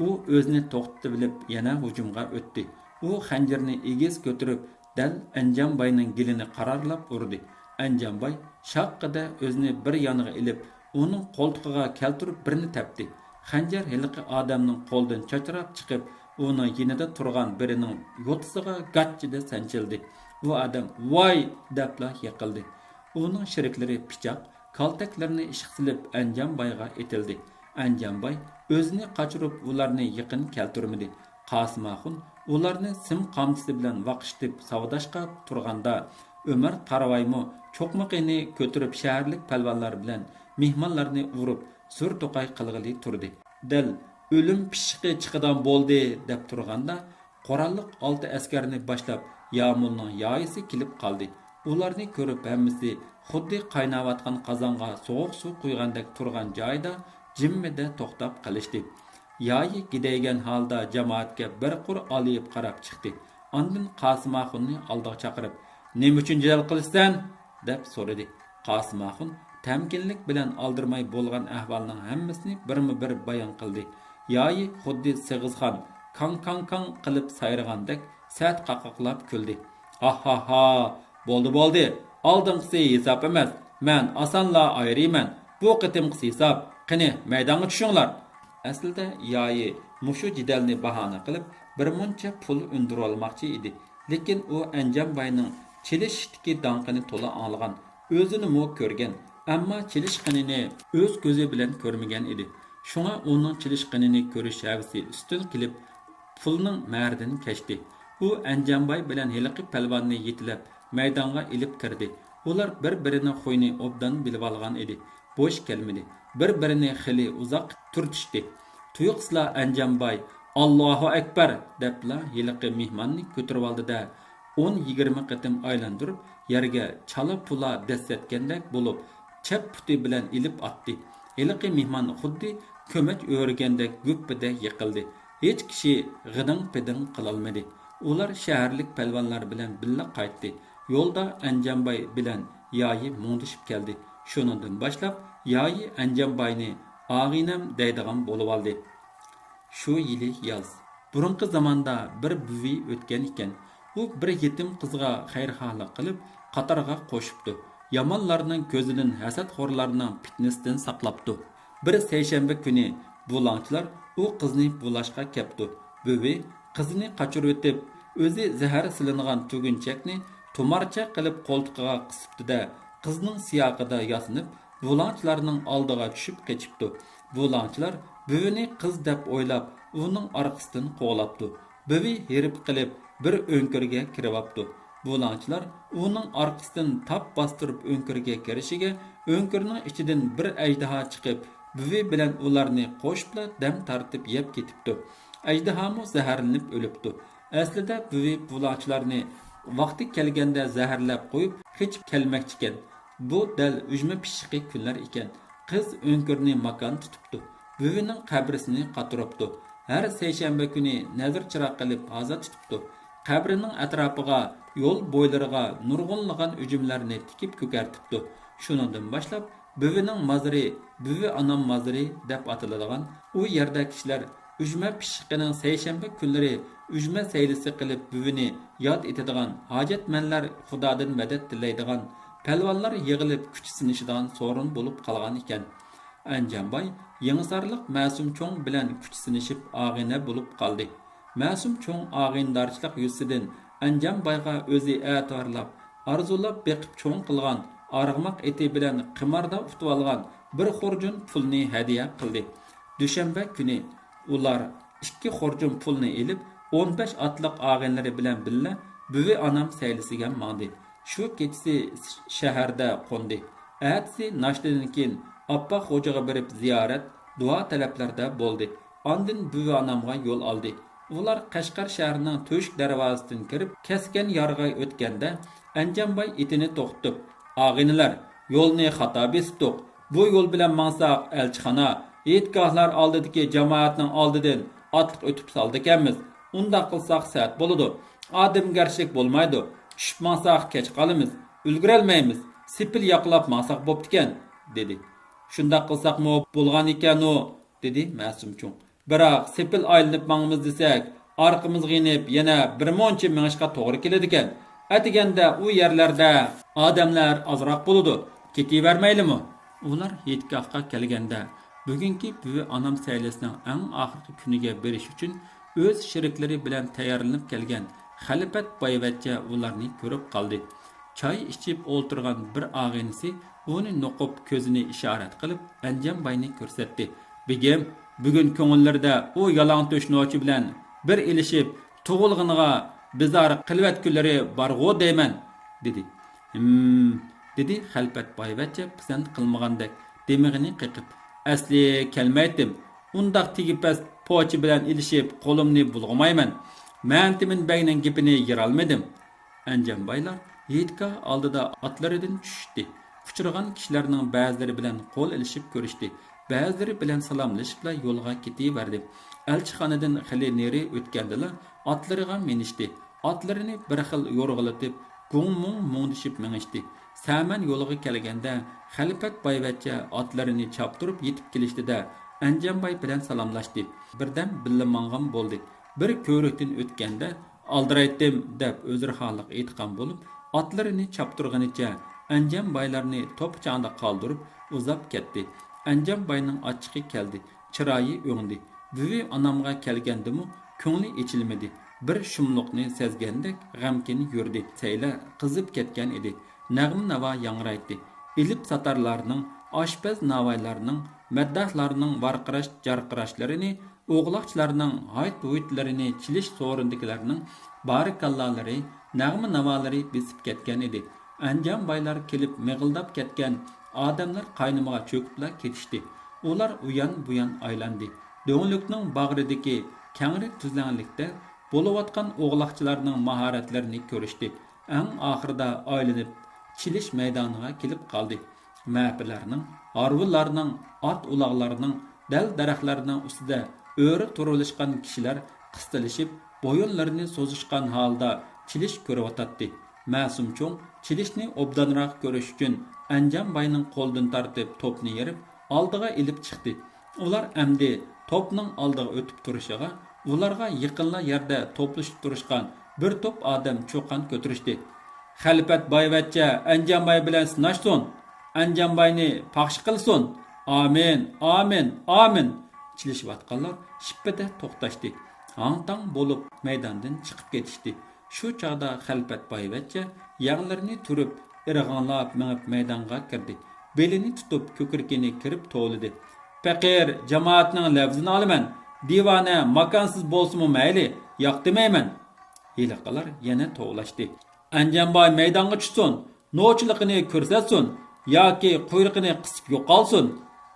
ئۇ ئۆزىنى توختىتىۋېلىپ، يەنە ھۇجۇمغا ئۆتتى. ئۇ خەنجىرىنى ئېگىز كۆتۈرۈپ، دەل ئەنجەمباينىڭ گېلىنى قارارلاپ ئۇردى. ئەنجەمباي شاققىدە ئۆزىنى بىر يانغا ئېلىپ، ئۇنىڭ قولتۇقىغا كەلتۈرۈپ بىرنى تەپتى. خەنجەر ھېلىقى ئادەمنىڭ قولىدىن چاچراپ چىقىپ، ئۇنىڭ يېنىدا تۇرغان بىرىنىڭ يوتىسىغا گاچچىدە سانچىلدى. ئۇ ئادەم «ۋاي!» دەپلا يىقىلدى. ئۇنىڭ شېرىكلىرى پىچاق، كالتەكلىرىنى ئىشقا سېلىپ، ئەنجەمبايغا ئېتىلدى. ئەنجەمباي ئۆزىنى قاچۇرۇپ، ئۇلارنى يېقىن كەلتۈرمىدى. قاسىم ئاخۇن ئۇلارنى سىم قامچىسى بىلەن ۋاقىشتىپ ساۋداشقا تۇرغاندا، ئۆمەر تارىۋايمۇ چوقمىقىنى كۆتۈرۈپ، شەھەرلىك پەلۋانلار بىلەن مېھمانلارنى ئۇرۇپ، زور توقاي قىلغىلى تۇردى. دەل «ئۆلۈم پىششىقى چىقىدىغان بولدى» دەپ تۇرغاندا، قوراللىق ئالتە ئەسكەرنى باشلاپ يامۇلنىڭ يايىسى كېلىپ قالدى. ئۇلارنى كۆرۈپ، ھەممىسى خۇددى قايناۋاتقان قازانغا سوغۇق سۇ قۇيغاندەك تۇرغان جايىدا جىممىدە توختاپ قېلىشتى. يايى گىدەيگەن ھالدا جامائەتكە بىر قۇر ئالىيىپ قاراپ چىقتى. ئاندىن قاسىم ئاخۇننى ئالدىغا چاقىرىپ، «نېمە ئۈچۈن جېدەل قىلىسەن؟» دەپ سورىدى. قاسىم ئاخۇن تەمكىنلىك بىلەن ئالدىرىماي بولغان ئەھۋالنىڭ ھەممىسىنى بىرمۇ بىر بايان قىلدى. يايى خۇددى سېغىزخان كاڭ-كاڭ-كاڭ قىلىپ سايرىغاندەك سەت قاقاقلاپ كۈلدى. «ھاھھاھھا! بولدى، بولدى! ئالدىنقىسى ھېساب ئەمەس! مەن ئاسانلا ئايرىيمەن! بۇ قېتىمقىسى ھېساب! قېنى، مەيدانغا چۈشۈڭلار!» ئەسلىدە يايى مۇشۇ جېدەلنى باھانە قىلىپ، بىرمۇنچە پۇل ئۈندۈرۈۋالماقچى ئىدى. لېكىن ئۇ ئەنجەمباينىڭ چېلىشىشتىكى داڭقىنى تولا ئاڭلىغان، ئۆزىنىمۇ كۆرگەن، ئەمما چېلىشقىنىنى ئۆز كۆزى بىلەن كۆرمىگەن ئىدى. شۇڭا ئۇنىڭ چېلىشقىنىنى كۆرۈش ھەۋىسى ئۈستۈن كېلىپ، پۇلنىڭ مەھرىدىن كەچتى. ئۇ ئەنجەمباي بىلەن ھېلىقى پەلۋاننى يېتىلەپ، مەيدانغا ئېلىپ كىردى. ئۇلار بىر-بىرىنىڭ خۇيىنى ئوبدان بىلىۋالغان ئىدى. بوش كەلمىدى. بىر-بىرىنى خېلى ئۇزاق تۈرتۈشتى. تۇيۇقسىزلا ئەنجەمباي «ئاللاھۇ ئەكبەر!» دەپلا ھېلىقى مېھماننى كۆتۈرۈۋالدى-دە، ئون يىگىرمە قېتىم ئايلاندۇرۇپ، يەرگە چالا-پۇلا دەسسەتكەندەك بولۇپ، چەپ پۇتى بىلەن ئېلىپ ئاتتى. ھېلىقى مېھمان خۇددى كۆمەچ ئۆرۈگەندەك گۈپپىدە يىقىلدى. ھېچ كىشى غىدىڭ-پىدىڭ قىلالمىدى. ئۇلار شەھەرلىك پەلۋانلار بىلەن بىللە قايتتى. يولدا ئەنجەمباي بىلەن يايى مۇڭدىشىپ كەلدى. شۇنىڭدىن باشلاپ يايى ئەنجەمباينى ئاغىنەم دەيدىغان بولۇۋالدى. شۇ يىلى ياز. بۇرۇنقى زاماندا بىر بۈۋى ئۆتكەن ئىكەن. ئۇ بىر يېتىم قىزغا خەيرخاھلىق قىلىپ، قاتارغا قوشۇپتۇ. يامانلارنىڭ كۆزىدىن، ھەسەتخورلارنىڭ پىتنىسىدىن ساقلاپتۇ. بىر سەيشەنبە كۈنى بۇلاڭچىلار ئۇ قىزنى بۇلاشقا كەپتۇ. بۈۋى قىزىنى قاچۇرۇۋېتىپ، ئۆزى زەھەر سېلىنغان تۈگۈنچەكنى تۇمارچە قىلىپ قولتۇقىغا قىسىپتۇ-دە، قىزنىڭ سىياقىدا ياسىنىپ، بۇلاڭچىلارنىڭ ئالدىغا چۈشۈپ قېچىپتۇ. بۇلاڭچىلار بۈۋىنى قىز دەپ ئويلاپ، ئۇنىڭ ئارقىسىدىن قوغلاپتۇ. بۈۋى ھېرىپ قېلىپ، بىر ئۆڭكۈرگە كىرىۋاپتۇ. بۇلاڭچىلار ئۇنىڭ ئارقىسىدىن تاپ باستۇرۇپ ئۆڭكۈرگە كىرىشىگە، ئۆڭكۈرنىڭ ئىچىدىن بىر ئەجدىھا چىقىپ، بۈۋى بىلەن ئۇلارنى قوشۇپلا دەم تارتىپ يەپ كېتىپتۇ. ئەجدىھامۇ زەھەرلىنىپ ئۆلۈپتۇ. ئەسلىدە بۈۋى بۇلاڭچىلارنى ۋاقتى كەلگەندە زەھەرلەپ قويۇپ، قېچىپ كەلمەكچىكەن. بۇ دەل ئۈجمە پىششىقى كۈنلەر ئىكەن. قىز ئۆڭكۈرنى ماكان تۇتۇپتۇ. بۈۋىنىڭ قەبرىسىنى قاتۇرۇپتۇ. ھەر سەيشەنبە كۈنى نەزىر چىراغ قىلىپ ھازا تۇتۇپتۇ. قەبرىنىڭ ئەتراپىغا يول بويلىرىغا نۇرغۇنلىغان ئۈجمىلەرنى تىكىپ كۆكەرتىپتۇ. شۇنىڭدىن باشلاپ بۈۋىنىڭ مازىرى، بۈۋى ئانام مازىرى دەپ ئاتىلىدىغان ئۇ يەردە كىشىلەر ئۈجمە پىششىقىنىڭ سەيشەنبە كۈنلىرى ئۈجمە سەيلىسى قىلىپ بۈۋىنى ياد ئېتىدىغان، ھاجەتمەنلەر خۇدادىن مەدەت تىلەيدىغان، پەلۋانلار يىغىلىپ كۈچ سىنىشىدىغان سورۇن بولۇپ قالغان ئىكەن. ئەنجانباي يېڭىسارلىق مەسۇم چوڭ بىلەن كۈچ سىنىشىپ ئاغىنە بولۇپ قالدى. مەسۇم چوڭ ئاغىنىدارچىلىق يۈزىسىدىن ئەنجانبايغا ئۆزى ئەتىۋارلاپ، ئارزۇلاپ بېقىپ چوڭ قىلغان ئارغىماق ئېتى بىلەن قىماردا ئۇتۇۋالغان بىر خۇرجۇن پۇلنى ھەدىيە قىلدى. دۈشەنبە كۈنى ئۇلار ئىككى خۇرجۇن پۇلنى ئېلىپ، ئون بەش ئاتلىق ئاغىنىلىرى بىلەن بىللە بۈۋى ئانام سەيلىسىگە ماڭدى. شۇ كېچىسى شەھەردە قوندى. ئەتىسى ناشتىدىن كېيىن ئاپپاق خوجىغا بېرىپ زىيارەت، دۇئا تەلەپلەردە بولدى. ئاندىن بۈۋى ئانامغا يول ئالدى. ئۇلار قەشقەر شەھىرىنىڭ تۆشۈك دەرۋازىسىدىن كىرىپ، كەسكەن يارغا ئۆتكەندە، ئەنجانباي ئېتىنى توختىتىپ، ئاغىنىلەر، يولنى خاتا بېسىپتۇق. بۇ يول بىلەن ماڭساق، ئەلچىخانا، ھېيتگاھلار ئالدىدىكى جامائەتنىڭ ئالدىدىن ئاتلىق ئۆتۈپ سالىدىكەنمىز. ئۇنداق قىلساق سەت بولىدۇ. ئادەمگەرچىلىك بولمايدۇ. چۈشۈپ ماڭساق كەچ قالىمىز. ئۈلگۈرەلمەيمىز. سېپىل ياقىلاپ ماڭساق بوپتىكەن، دېدى. شۇنداق قىلساقمۇ بولغان ئىكەنۇ، دېدى مەسۇم چوڭ. بىراق سېپىل ئايلىنىپ ماڭىمىز دېسەك، ئارقىمىزغا يېنىپ يەنە بىر مۇنچە مېڭىشقا توغرا كېلىدىكەن. ئەتىگەندە ئۇ يەرلەردە ئادەملەر ئازراق بولىدۇ. كېتىۋەرمەيلىمۇ؟ ئۇلار ھېيتگاھقا كەلگەندە، بۈگۈنكى بۈۋى ئانام سەيلىسىنىڭ ئەڭ ئاخىرقى كۈنىگە بېرىش ئۈچۈن ئۆز شېرىكلىرى بىلەن تەييارلىنىپ كەلگەن خەلپەت بايۋەچچە ئۇلارنى كۆرۈپ قالدى. چاي ئىچىپ ئولتۇرغان بىر ئاغىنىسى ئۇنى نوقۇپ كۆزىنى ئىشارەت قىلىپ ئەنجانباينى كۆرسەتتى. بېگىم، بۈگۈن كۆڭۈللىرىدە ئۇ يالاڭتۆش نوچى بىلەن بىر ئېلىشىپ، تۇغۇلغىنىغا بىزار قىلىۋەتكۈلىرى بارغۇ دەيمەن، دېدى. ھىم، دېدى خەلپەت بايۋەچچە پىسەنت قىلمىغاندەك دىمىغىنى قېقىپ. ئەسلى كەلمەيتتىم. ئۇنداق تېگى پەس پوچى بىلەن ئېلىشىپ قولۇمنى بۇلغىمايمەن. مەنتىمىن بەگنىڭ گېپىنى يىرالمىدىم. ئەنجانبايلار ھېيتگاھ ئالدىدا ئاتلىرىدىن چۈشۈشتى. ئۇچرىغان كىشىلەرنىڭ بەزىلىرى بىلەن قول ئېلىشىپ كۆرۈشتى. بەزىلىرى بىلەن سالاملىشىپلا يولغا كېتىۋەردى. ئەلچىخانىدىن خېلى نېرى ئۆتكەندىلا ئاتلىرىغا مىنىشتى. ئاتلىرىنى بىر خىل يورغىلىتىپ، گۇڭ-مۇڭ مۇڭدىشىپ مېڭىشتى. سەمەن يولىغا كەلگەندە، خەلپەت بايۋەچچە ئاتلىرىنى چاپتۇرۇپ يېتىپ كېلىشتى-دە، ئەنجانباي بىلەن سالاملاشتى. بىردەم بىللە ماڭغان بولدى. بىر كۆۋرۈكتىن ئۆتكەندە، ئالدىرايتتىم، دەپ ئۆزرىخاھلىق ئېيتقان بولۇپ، ئاتلىرىنى چاپتۇرغىنىچە ئەنجانبايلارنى توپا-چاڭدا قالدۇرۇپ ئۇزاپ كەتتى. ئەنجانباينىڭ ئاچچىقى كەلدى، چىرايى ئۆڭدى. بۈۋى ئانامغا كەلگەندىمۇ كۆڭلى ئېچىلمىدى. بىر شۇملۇقنى سەزگەندەك غەمكىن يۈردى. سەيلە قىزىپ كەتكەن ئىدى. نەغمە-ناۋا ياڭرايتتى. ئېلىپ ساتارلارنىڭ، ئاشپەز ناۋايلارنىڭ، مەدداھلارنىڭ ۋارقىراش-جارقىراشلىرىنى، ئوغلاقچىلارنىڭ ھايت-ھۇيتلىرىنى، چېلىش سورۇنىدىكىلەرنىڭ بارىكاللالىرى، نەغمە-ناۋالىرى بېسىپ كەتكەن ئىدى. ئەنجانبايلار كېلىپ مىغىلداپ كەتكەن ئادەملەر قاينىمىغا چۆكۈپلا كېتىشتى. ئۇلار ئۇيان-بۇيان ئايلاندى. دۆڭلۈكنىڭ باغرىدىكى كەڭرى تۈزلەڭلىكتە بولۇۋاتقان ئوغلاقچىلارنىڭ ماھارەتلىرىنى كۆرۈشتى. ئەڭ ئاخىرىدا ئايلىنىپ چېلىش مەيدانىغا كېلىپ قالدى. مەپىلەرنىڭ، ھارۋىلارنىڭ، ئات-ئۇلاغلارنىڭ، دەل-دەرەخلەرنىڭ ئۈستىدە ئۆرە تۇرۇۋېلىشقان كىشىلەر قىستىلىشىپ، بويۇنلىرىنى سوزۇشقان ھالدا چېلىش كۆرۈۋاتاتتى. مەسۇم چوڭ چېلىشنى ئوبدانراق كۆرۈش ئۈچۈن ئەنجانباينىڭ قولىدىن تارتىپ توپنى يېرىپ، ئالدىغا ئېلىپ چىقتى. ئۇلار ئەمدى توپنىڭ ئالدىغا ئۆتۈپ تۇرۇشىغا، ئۇلارغا يېقىنلا يەردە توپلىشىپ تۇرۇشقان بىر توپ ئادەم چۇقان كۆتۈرۈشتى. خەلپەت بايۋەچچە ئەنجانباي بىلەن سىناشسۇن! ئەنجانباينى پاخشا قىلسۇن! ئامىن، ئامىن، ئامىن! چېلىشىۋاتقانلار شىپپىدە توختاشتى. ھاڭ-تاڭ بولۇپ مەيداندىن چىقىپ كېتىشتى. شۇ چاغدا خەلپەت بايۋەچچە يەڭلىرىنى تۈرۈپ، ئىرغاڭلاپ مېڭىپ مەيدانغا كىردى. بېلىنى تۇتۇپ، كۆكرىكىنى كىرىپ توۋلىدى. پېقىر جامائەتنىڭ لەۋزىنى ئالىمەن. دىۋانە ماكانسىز بولسىمۇ مەيلى، ياق دېمەيمەن. ھېلىقىلار يەنە توۋلاشتى. ئەنجانباي مەيدانغا چۈشسۇن، نوچىلىقىنى كۆرسەتسۇن ياكى قۇيرۇقىنى قىسىپ يوقالسۇن.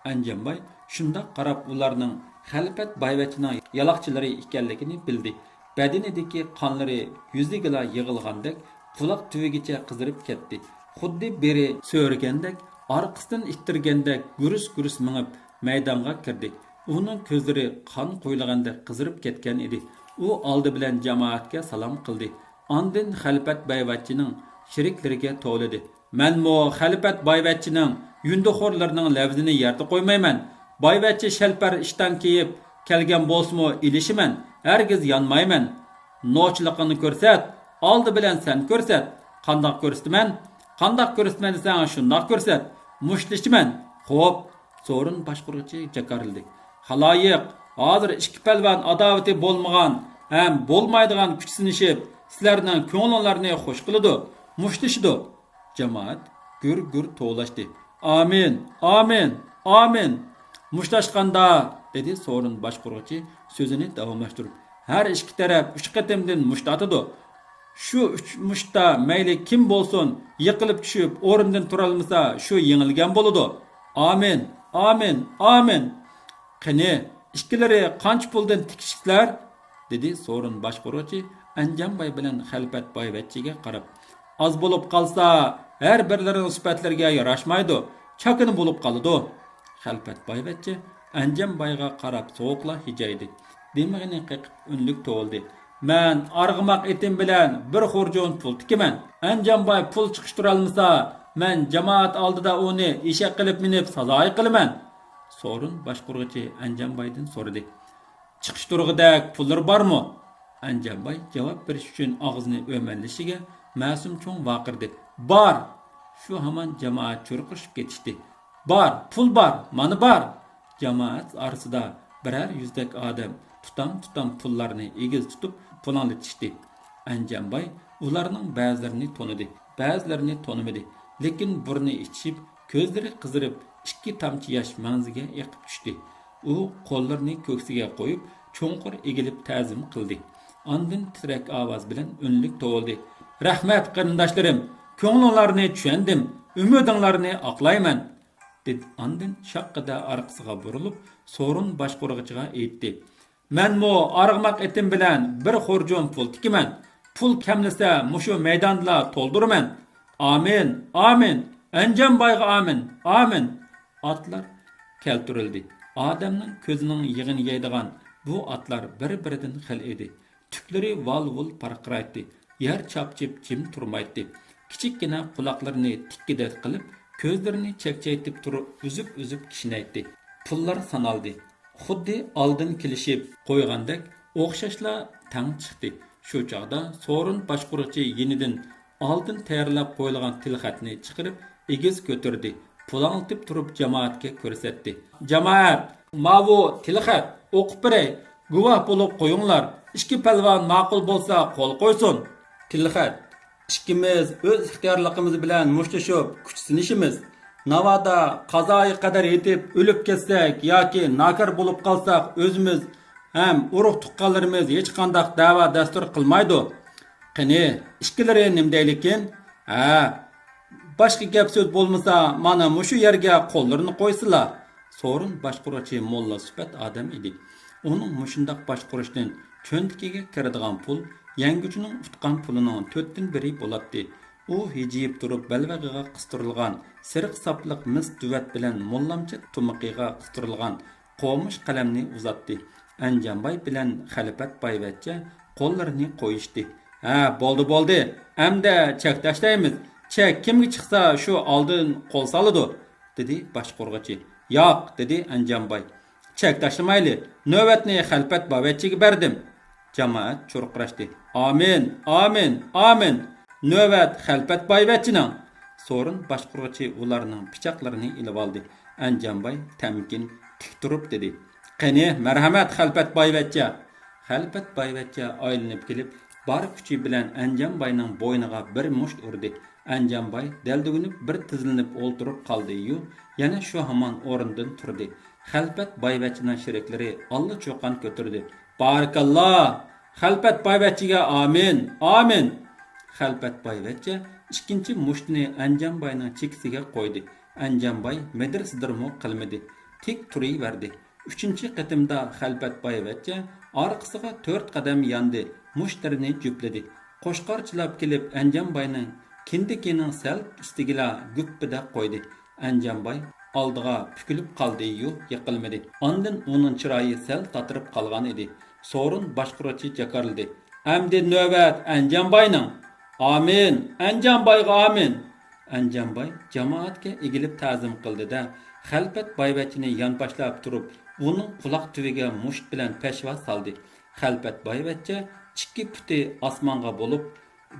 ئەنجانباي شۇنداق قاراپ ئۇلارنىڭ خەلپەت بايۋەچچىنىڭ يالاقچىلىرى ئىكەنلىكىنى بىلدى. بەدىنىدىكى قانلىرى يۈزىگىلا يىغىلغاندەك، قۇلاق تۈۋىگىچە قىزىرىپ كەتتى. خۇددى بىرى سۆرىگەندەك، ئارقىسىدىن ئىتتىرگەندەك گۈرۈس-گۈرۈس مېڭىپ، مەيدانغا كىردى. ئۇنىڭ كۆزلىرى قان قۇيۇلغاندەك قىزىرىپ كەتكەن ئىدى. ئۇ ئالدى بىلەن جامائەتكە سالام قىلدى. ئاندىن خەلپەت بايۋەچچىنىڭ شېرىكلىرىگە توۋلىدى. مەنمۇ خەلپەت بايۋەچچىنىڭ يۇندىخورلىرىنىڭ لەۋزىنى يەردە قويمايمەن. بايۋەچچە شەلپەر ئىشتان كىيىپ كەلگەن بولسىمۇ ئېلىشىمەن، ھەرگىز يانمايمەن. نوچىلىقىڭنى كۆرسەت، ئالدى بىلەن سەن كۆرسەت. قانداق كۆرسىتىمەن؟ قانداق كۆرسىتىمەن دېسەڭ، شۇنداق كۆرسەت. مۇشتلىشىمەن. خوپ، سورۇن باشقۇرغۇچى جاكارلىدى. خالايىق، ھازىر ئىككى پەلۋان ئاداۋىتى بولمىغان ھەم بولمايدىغان كۈچ سىنىشىپ، سىلەرنىڭ كۆڭلۈڭلارنى خۇش قىلىدۇ، مۇشتلىشىدۇ. جامائەت گۈر-گۈر توۋلاشتى. ئامىن، ئامىن، ئامىن! مۇشتلاشقاندا، دېدى سورۇن باشقۇرغۇچى سۆزىنى داۋاملاشتۇرۇپ، ھەر ئىككى تەرەپ ئۈچ قېتىمدىن مۇشت ئاتىدۇ. شۇ ئۈچ مۇشتتا مەيلى كىم بولسۇن، يىقىلىپ چۈشۈپ، ئورنىدىن تۇرالمىسا، شۇ يېڭىلگەن بولىدۇ. ئامىن، ئامىن، ئامىن! قېنى، ئىككىلىرى قانچە پۇلدىن تىكىشىپسىلەر؟ دېدى سورۇن باشقۇرغۇچى ئەنجانباي بىلەن خەلپەت بايۋەچچىگە قاراپ. ئاز بولۇپ قالسا، ھەر بىرلىرىنىڭ سۈپەتلىرىگە ياراشمايدۇ، چاكىنا بولۇپ قالىدۇ. خەلپەت بايۋەچچە ئەنجانبايغا قاراپ سوغۇقلا ھىجايدى. دىمىقىنى قېقىپ ئۈنلۈك توۋلىدى. مەن ئارغىماق ئېتىم بىلەن بىر خۇرجۇن پۇل تىكىمەن. ئەنجانباي پۇل چىقىشتۇرالمىسا، مەن جامائەت ئالدىدا ئۇنى ئېشەك قىلىپ مىنىپ سازايى قىلىمەن. سورۇن باشقۇرغۇچى ئەنجانبايدىن سورىدى. چىقىشتۇرغۇدەك پۇللىرى بارمۇ؟ ئەنجانباي جاۋاب بېرىش ئۈچۈن ئاغزىنى ئۆمەللىشىگە، مەسۇم چوڭ ۋارقىرىدى. بار! شۇ ھامان جامائەت چۇرقىرىشىپ كېتىشتى. بار، پۇل بار، مانا بار! جامائەت ئارىسىدا بىرەر يۈزدەك ئادەم تۇتام-تۇتام پۇللارنى ئېگىز تۇتۇپ پۇلاڭلىتىشتى. ئەنجانباي ئۇلارنىڭ بەزىلىرىنى تونۇدى، بەزىلىرىنى تونۇمىدى. لېكىن بۇرنى ئىچىشىپ، كۆزلىرى قىزىرىپ، ئىككى تامچە ياش مەڭزىگە ئېقىپ چۈشتى. ئۇ قوللىرىنى كۆكسىگە قويۇپ، چوڭقۇر ئېگىلىپ تەزىم قىلدى. ئاندىن تىترەك ئاۋاز بىلەن ئۈنلۈك توۋلىدى. رەھمەت، قېرىنداشلىرىم! كۆڭلۈڭلارنى چۈشەندىم، ئۈمىدىڭلارنى ئاقلايمەن! دېدى. ئاندىن شاققىدە ئارقىسىغا بۇرۇلۇپ، سورۇن باشقۇرغۇچىغا ئېيتتى. مەنمۇ ئارغىماق ئېتىم بىلەن بىر خۇرجۇن پۇل تىكىمەن. پۇل كەملىسە، مۇشۇ مەيداندىلا تولدۇرىمەن. ئامىن، ئامىن! ئەنجانبايغا ئامىن، ئامىن! ئاتلار كەلتۈرۈلدى. ئادەمنىڭ كۆزىنىڭ يېغىنى يەيدىغان بۇ ئاتلار بىر-بىرىدىن خېلى ئىدى. تۈكلىرى ۋال-ۋۇل پارقىرايتتى. يەر چاپچىپ جىم تۇرمايتتى. كىچىككىنە قۇلاقلىرىنى تىككىدەك قىلىپ، كۆزلىرىنى چەكچەيتىپ تۇرۇپ، ئۈزۈپ-ئۈزۈپ كىشنەيتتى. پۇللار سانالدى. خۇددى ئالدىن كېلىشىپ قويغاندەك ئوخشاشلا تەڭ چىقتى. شۇ چاغدا سورۇن باشقۇرغۇچى يېنىدىن ئالدىن تەييارلاپ قويۇلغان تىلخەتنى چىقىرىپ، ئېگىز كۆتۈردى. پۇلاڭلىتىپ تۇرۇپ جامائەتكە كۆرسەتتى. جامائەت، ماۋۇ تىلخەت، ئوقۇپ بېرەي، گۇۋاھ بولۇپ قويۇڭلار، ئىككى پەلۋان ماقۇل بولسا قول قويسۇن. تىلخەت. ئىككىمىز ئۆز ئىختىيارلىقىمىز بىلەن مۇشتلىشىپ كۈچ سىنىشىمىز. ناۋادا قازايى قەدەر يېتىپ ئۆلۈپ كەتسەك ياكى ناكار بولۇپ قالساق، ئۆزىمىز ھەم ئۇرۇق تۇغقانلىرىمىز ھېچقانداق دەۋا دەستۇر قىلمايدۇ. قېنى، ئىككىلىرى نېمە دەيلىكىن؟ ھە، باشقا گەپ سۆز بولمىسا، مانا مۇشۇ يەرگە قوللىرىنى قويسىلا. سورۇن باشقۇرغۇچى موللا سۈپەت ئادەم ئىدى. ئۇنىڭ مۇشۇنداق باشقۇرۇشتىن چۆنتىكىگە كىرىدىغان پۇل يەڭگۈچىنىڭ ئۇتقان پۇلىنىڭ تۆتتىن بىرى بولاتتى. ئۇ ھىجىيىپ تۇرۇپ بەلبېغىغا قىستۇرۇلغان سېرىق ساپلىق مىس دۈۋەت بىلەن موللامچە تۇمىقىغا قىستۇرۇلغان قومۇش قەلەمنى ئۇزاتتى. ئەنجانباي بىلەن خەلپەت بايۋەچچە قوللىرىنى قويۇشتى. ھە، بولدى، بولدى. ئەمدى چەك تاشلايمىز. چەك كىمگە چىقسا، شۇ ئالدىن قول سالىدۇ، دېدى باشقۇرغۇچى. ياق، دېدى ئەنجانباي. چەك تاشلىمايلى. نۆۋەتنى خەلپەت بايۋەچچىگە بەردىم. جامائەت چۇرقىراشتى. ئامىن، ئامىن، ئامىن! نۆۋەت خەلپەت بايۋەچچىنىڭ! سورۇن باشقۇرغۇچى ئۇلارنىڭ پىچاقلىرىنى ئېلىۋالدى. ئەنجانباي تەمكىن تىك تۇرۇپ دېدى. قېنى، مەرھەمەت، خەلپەت بايۋەچچە! خەلپەت بايۋەچچە ئايلىنىپ كېلىپ، بار كۈچى بىلەن ئەنجانباينىڭ بوينىغا بىر مۇشت ئۇردى. ئەنجانباي دەلدۈگۈنۈپ بىر تىزلىنىپ ئولتۇرۇپ قالدى-يۇ، يەنە شۇ ھامان ئورنىدىن تۇردى. خەلپەت بايۋەچچىنىڭ شېرىكلىرى ئاللىچۇقان كۆتۈردى. بارىكاللا! خەلپەت بايۋەچچىگە ئامىن! ئامىن! خەلپەت بايۋەچچە ئىككىنچى مۇشتىنى ئەنجانباينىڭ چېكىسىگە قويدى. ئەنجانباي مىدىر-سىدىرمۇ قىلمىدى. تىك تۇرۇۋەردى. ئۈچىنچى قېتىمدا خەلپەت بايۋەچچە ئارقىسىغا تۆت قەدەم ياندى، مۇشتلىرىنى جۈپلىدى. قوچقارچىلاپ كېلىپ ئەنجانباينىڭ كىندىكىنىڭ سەل ئۈستىگىلا گۈپپىدە قويدى. ئەنجانباي ئالدىغا پۈكۈلۈپ قالدى-يۇ، يىقىلمىدى. ئاندىن ئۇنىڭ چىرايى سەل تاتىرىپ قالغان ئىدى. سورۇن باشقۇرغۇچى جاكارلىدى. ئەمدى نۆۋەت ئەنجانباينىڭ! ئامىن! ئەنجانبايغا ئامىن! ئەنجانباي جامائەتكە ئېگىلىپ تەزىم قىلدى-دە، خەلپەت بايۋەچچىنى يانباشلاپ تۇرۇپ، ئۇنىڭ قۇلاق تۈۋىگە مۇشت بىلەن پەشۋا سالدى. خەلپەت بايۋەچچە ئىككى پۇتى ئاسمانغا بولۇپ،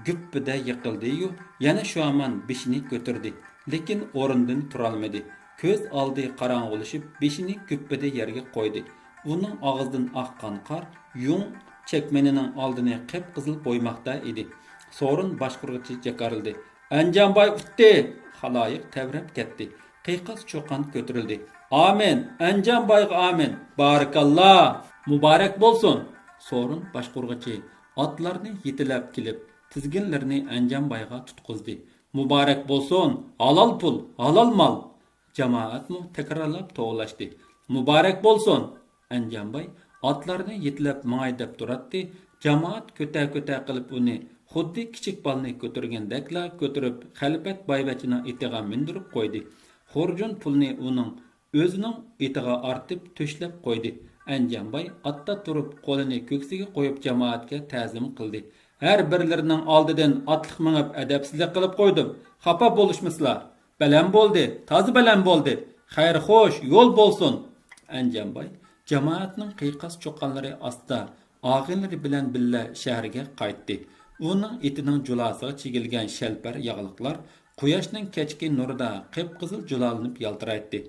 گۈپپىدە يىقىلدى-يۇ، يەنە شۇ ھامان بېشىنى كۆتۈردى، لېكىن ئورنىدىن تۇرالمىدى. كۆز ئالدى قاراڭغۇلىشىپ، بېشىنى گۈپپىدە يەرگە قويدى. ئۇنىڭ ئاغزىدىن ئاققان قار يۇڭ چەكمىنىنىڭ ئالدىنى قىپقىزىل بويىماقتا ئىدى. سورۇن باشقۇرغۇچى جاكارلىدى. ئەنجانباي ئۇتتى! خالايىق تەۋرەپ كەتتى. قىيقاس چۇقان كۆتۈرۈلدى. ئامىن! ئەنجانبايغا ئامىن! بارىكاللا! مۇبارەك بولسۇن! سورۇن باشقۇرغۇچى ئاتلارنى يېتىلەپ كېلىپ، تىزگىنلىرىنى ئەنجانبايغا تۇتقۇزدى. مۇبارەك بولسۇن! ھالال پۇل، ھالال مال! جامائەتمۇ تەكرارلاپ توۋلاشتى. مۇبارەك بولسۇن! ئەنجانباي ئاتلارنى يېتىلەپ ماڭاي دەپ تۇراتتى. جامائەت كۆتە-كۆتە قىلىپ ئۇنى خۇددى كىچىك بالىنى كۆتۈرگەندەكلا كۆتۈرۈپ، خەلپەت بايۋەچچىنىڭ ئېتىغا مىندۈرۈپ قويدى. خۇرجۇن پۇلنى ئۇنىڭ ئۆزىنىڭ ئېتىغا ئارتىپ تۆشلەپ قويدى. ئەنجانباي ئاتتا تۇرۇپ قولىنى كۆكسىگە قويۇپ جامائەتكە تەزىم قىلدى. ھەر بىرلىرىنىڭ ئالدىدىن ئاتلىق مېڭىپ ئەدەپسىزلىك قىلىپ قويدۇم. خاپا بولۇشمىسىلا. بەلەن بولدى، تازا بەلەن بولدى. خەير خوش، يول بولسۇن! ئەنجانباي جامائەتنىڭ قىيقاس چۇقانلىرى ئاستىدا ئاغىنىلىرى بىلەن بىللە شەھەرگە قايتتى. ئۇنىڭ ئېتىنىڭ جۇلاسىغا چىگىلگەن شەلپەر ياغلىقلار قۇياشنىڭ كەچكى نۇرىدا قىپقىزىل جۇلالىنىپ يالتىرايتتى.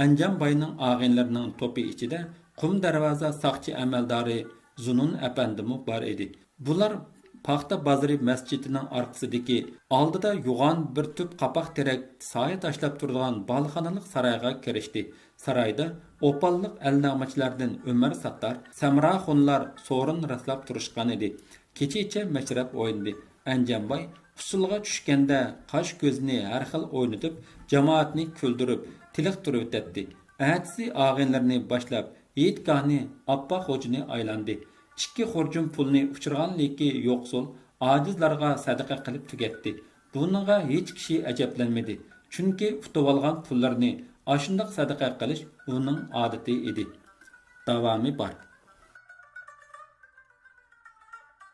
ئەنجانباينىڭ ئاغىنىلىرىنىڭ توپى ئىچىدە قۇم دەرۋازا ساقچى ئەمەلدارى زۇنۇن ئەپەندىمۇ بار ئىدى. بۇلار پاختا بازىرى مەسچىتىنىڭ ئارقىسىدىكى، ئالدىدا يوغان بىر تۈپ قاپاق تېرەك سايە تاشلاپ تۇرىدىغان بالىخانىلىق سارايغا كىرىشتى. سارايدا ئوپاللىق ئەلنەغمىچىلەردىن ئۆمەر ساتتار، سەمراخۇنلار سورۇن راسلاپ تۇرۇشقانىدى. كېچىچە مەشرەپ ئوينىدى. ئەنجانباي ئۇسسۇلغا چۈشكەندە قاش-كۆزىنى ھەر خىل ئوينىتىپ، جامائەتنى كۈلدۈرۈپ، تېلىقتۇرۇۋېتەتتى. ئەتىسى ئاغىنىلىرىنى باشلاپ، ھېيتگاھنى ئاپپاق خوجىنى ئايلاندى. ئىككى خۇرجۇن پۇلنى ئۇچرىغانلىكى يوقسۇل، ئاجىزلارغا سەدىقە قىلىپ تۈگەتتى. بۇنىڭغا ھېچ كىشى ئەجەبلەنمىدى، چۈنكى ئۇتۇۋالغان پۇللىرىنى ئاشۇنداق سەدىقە قىلىش ئۇنىڭ ئادىتى ئىدى. داۋامى بار.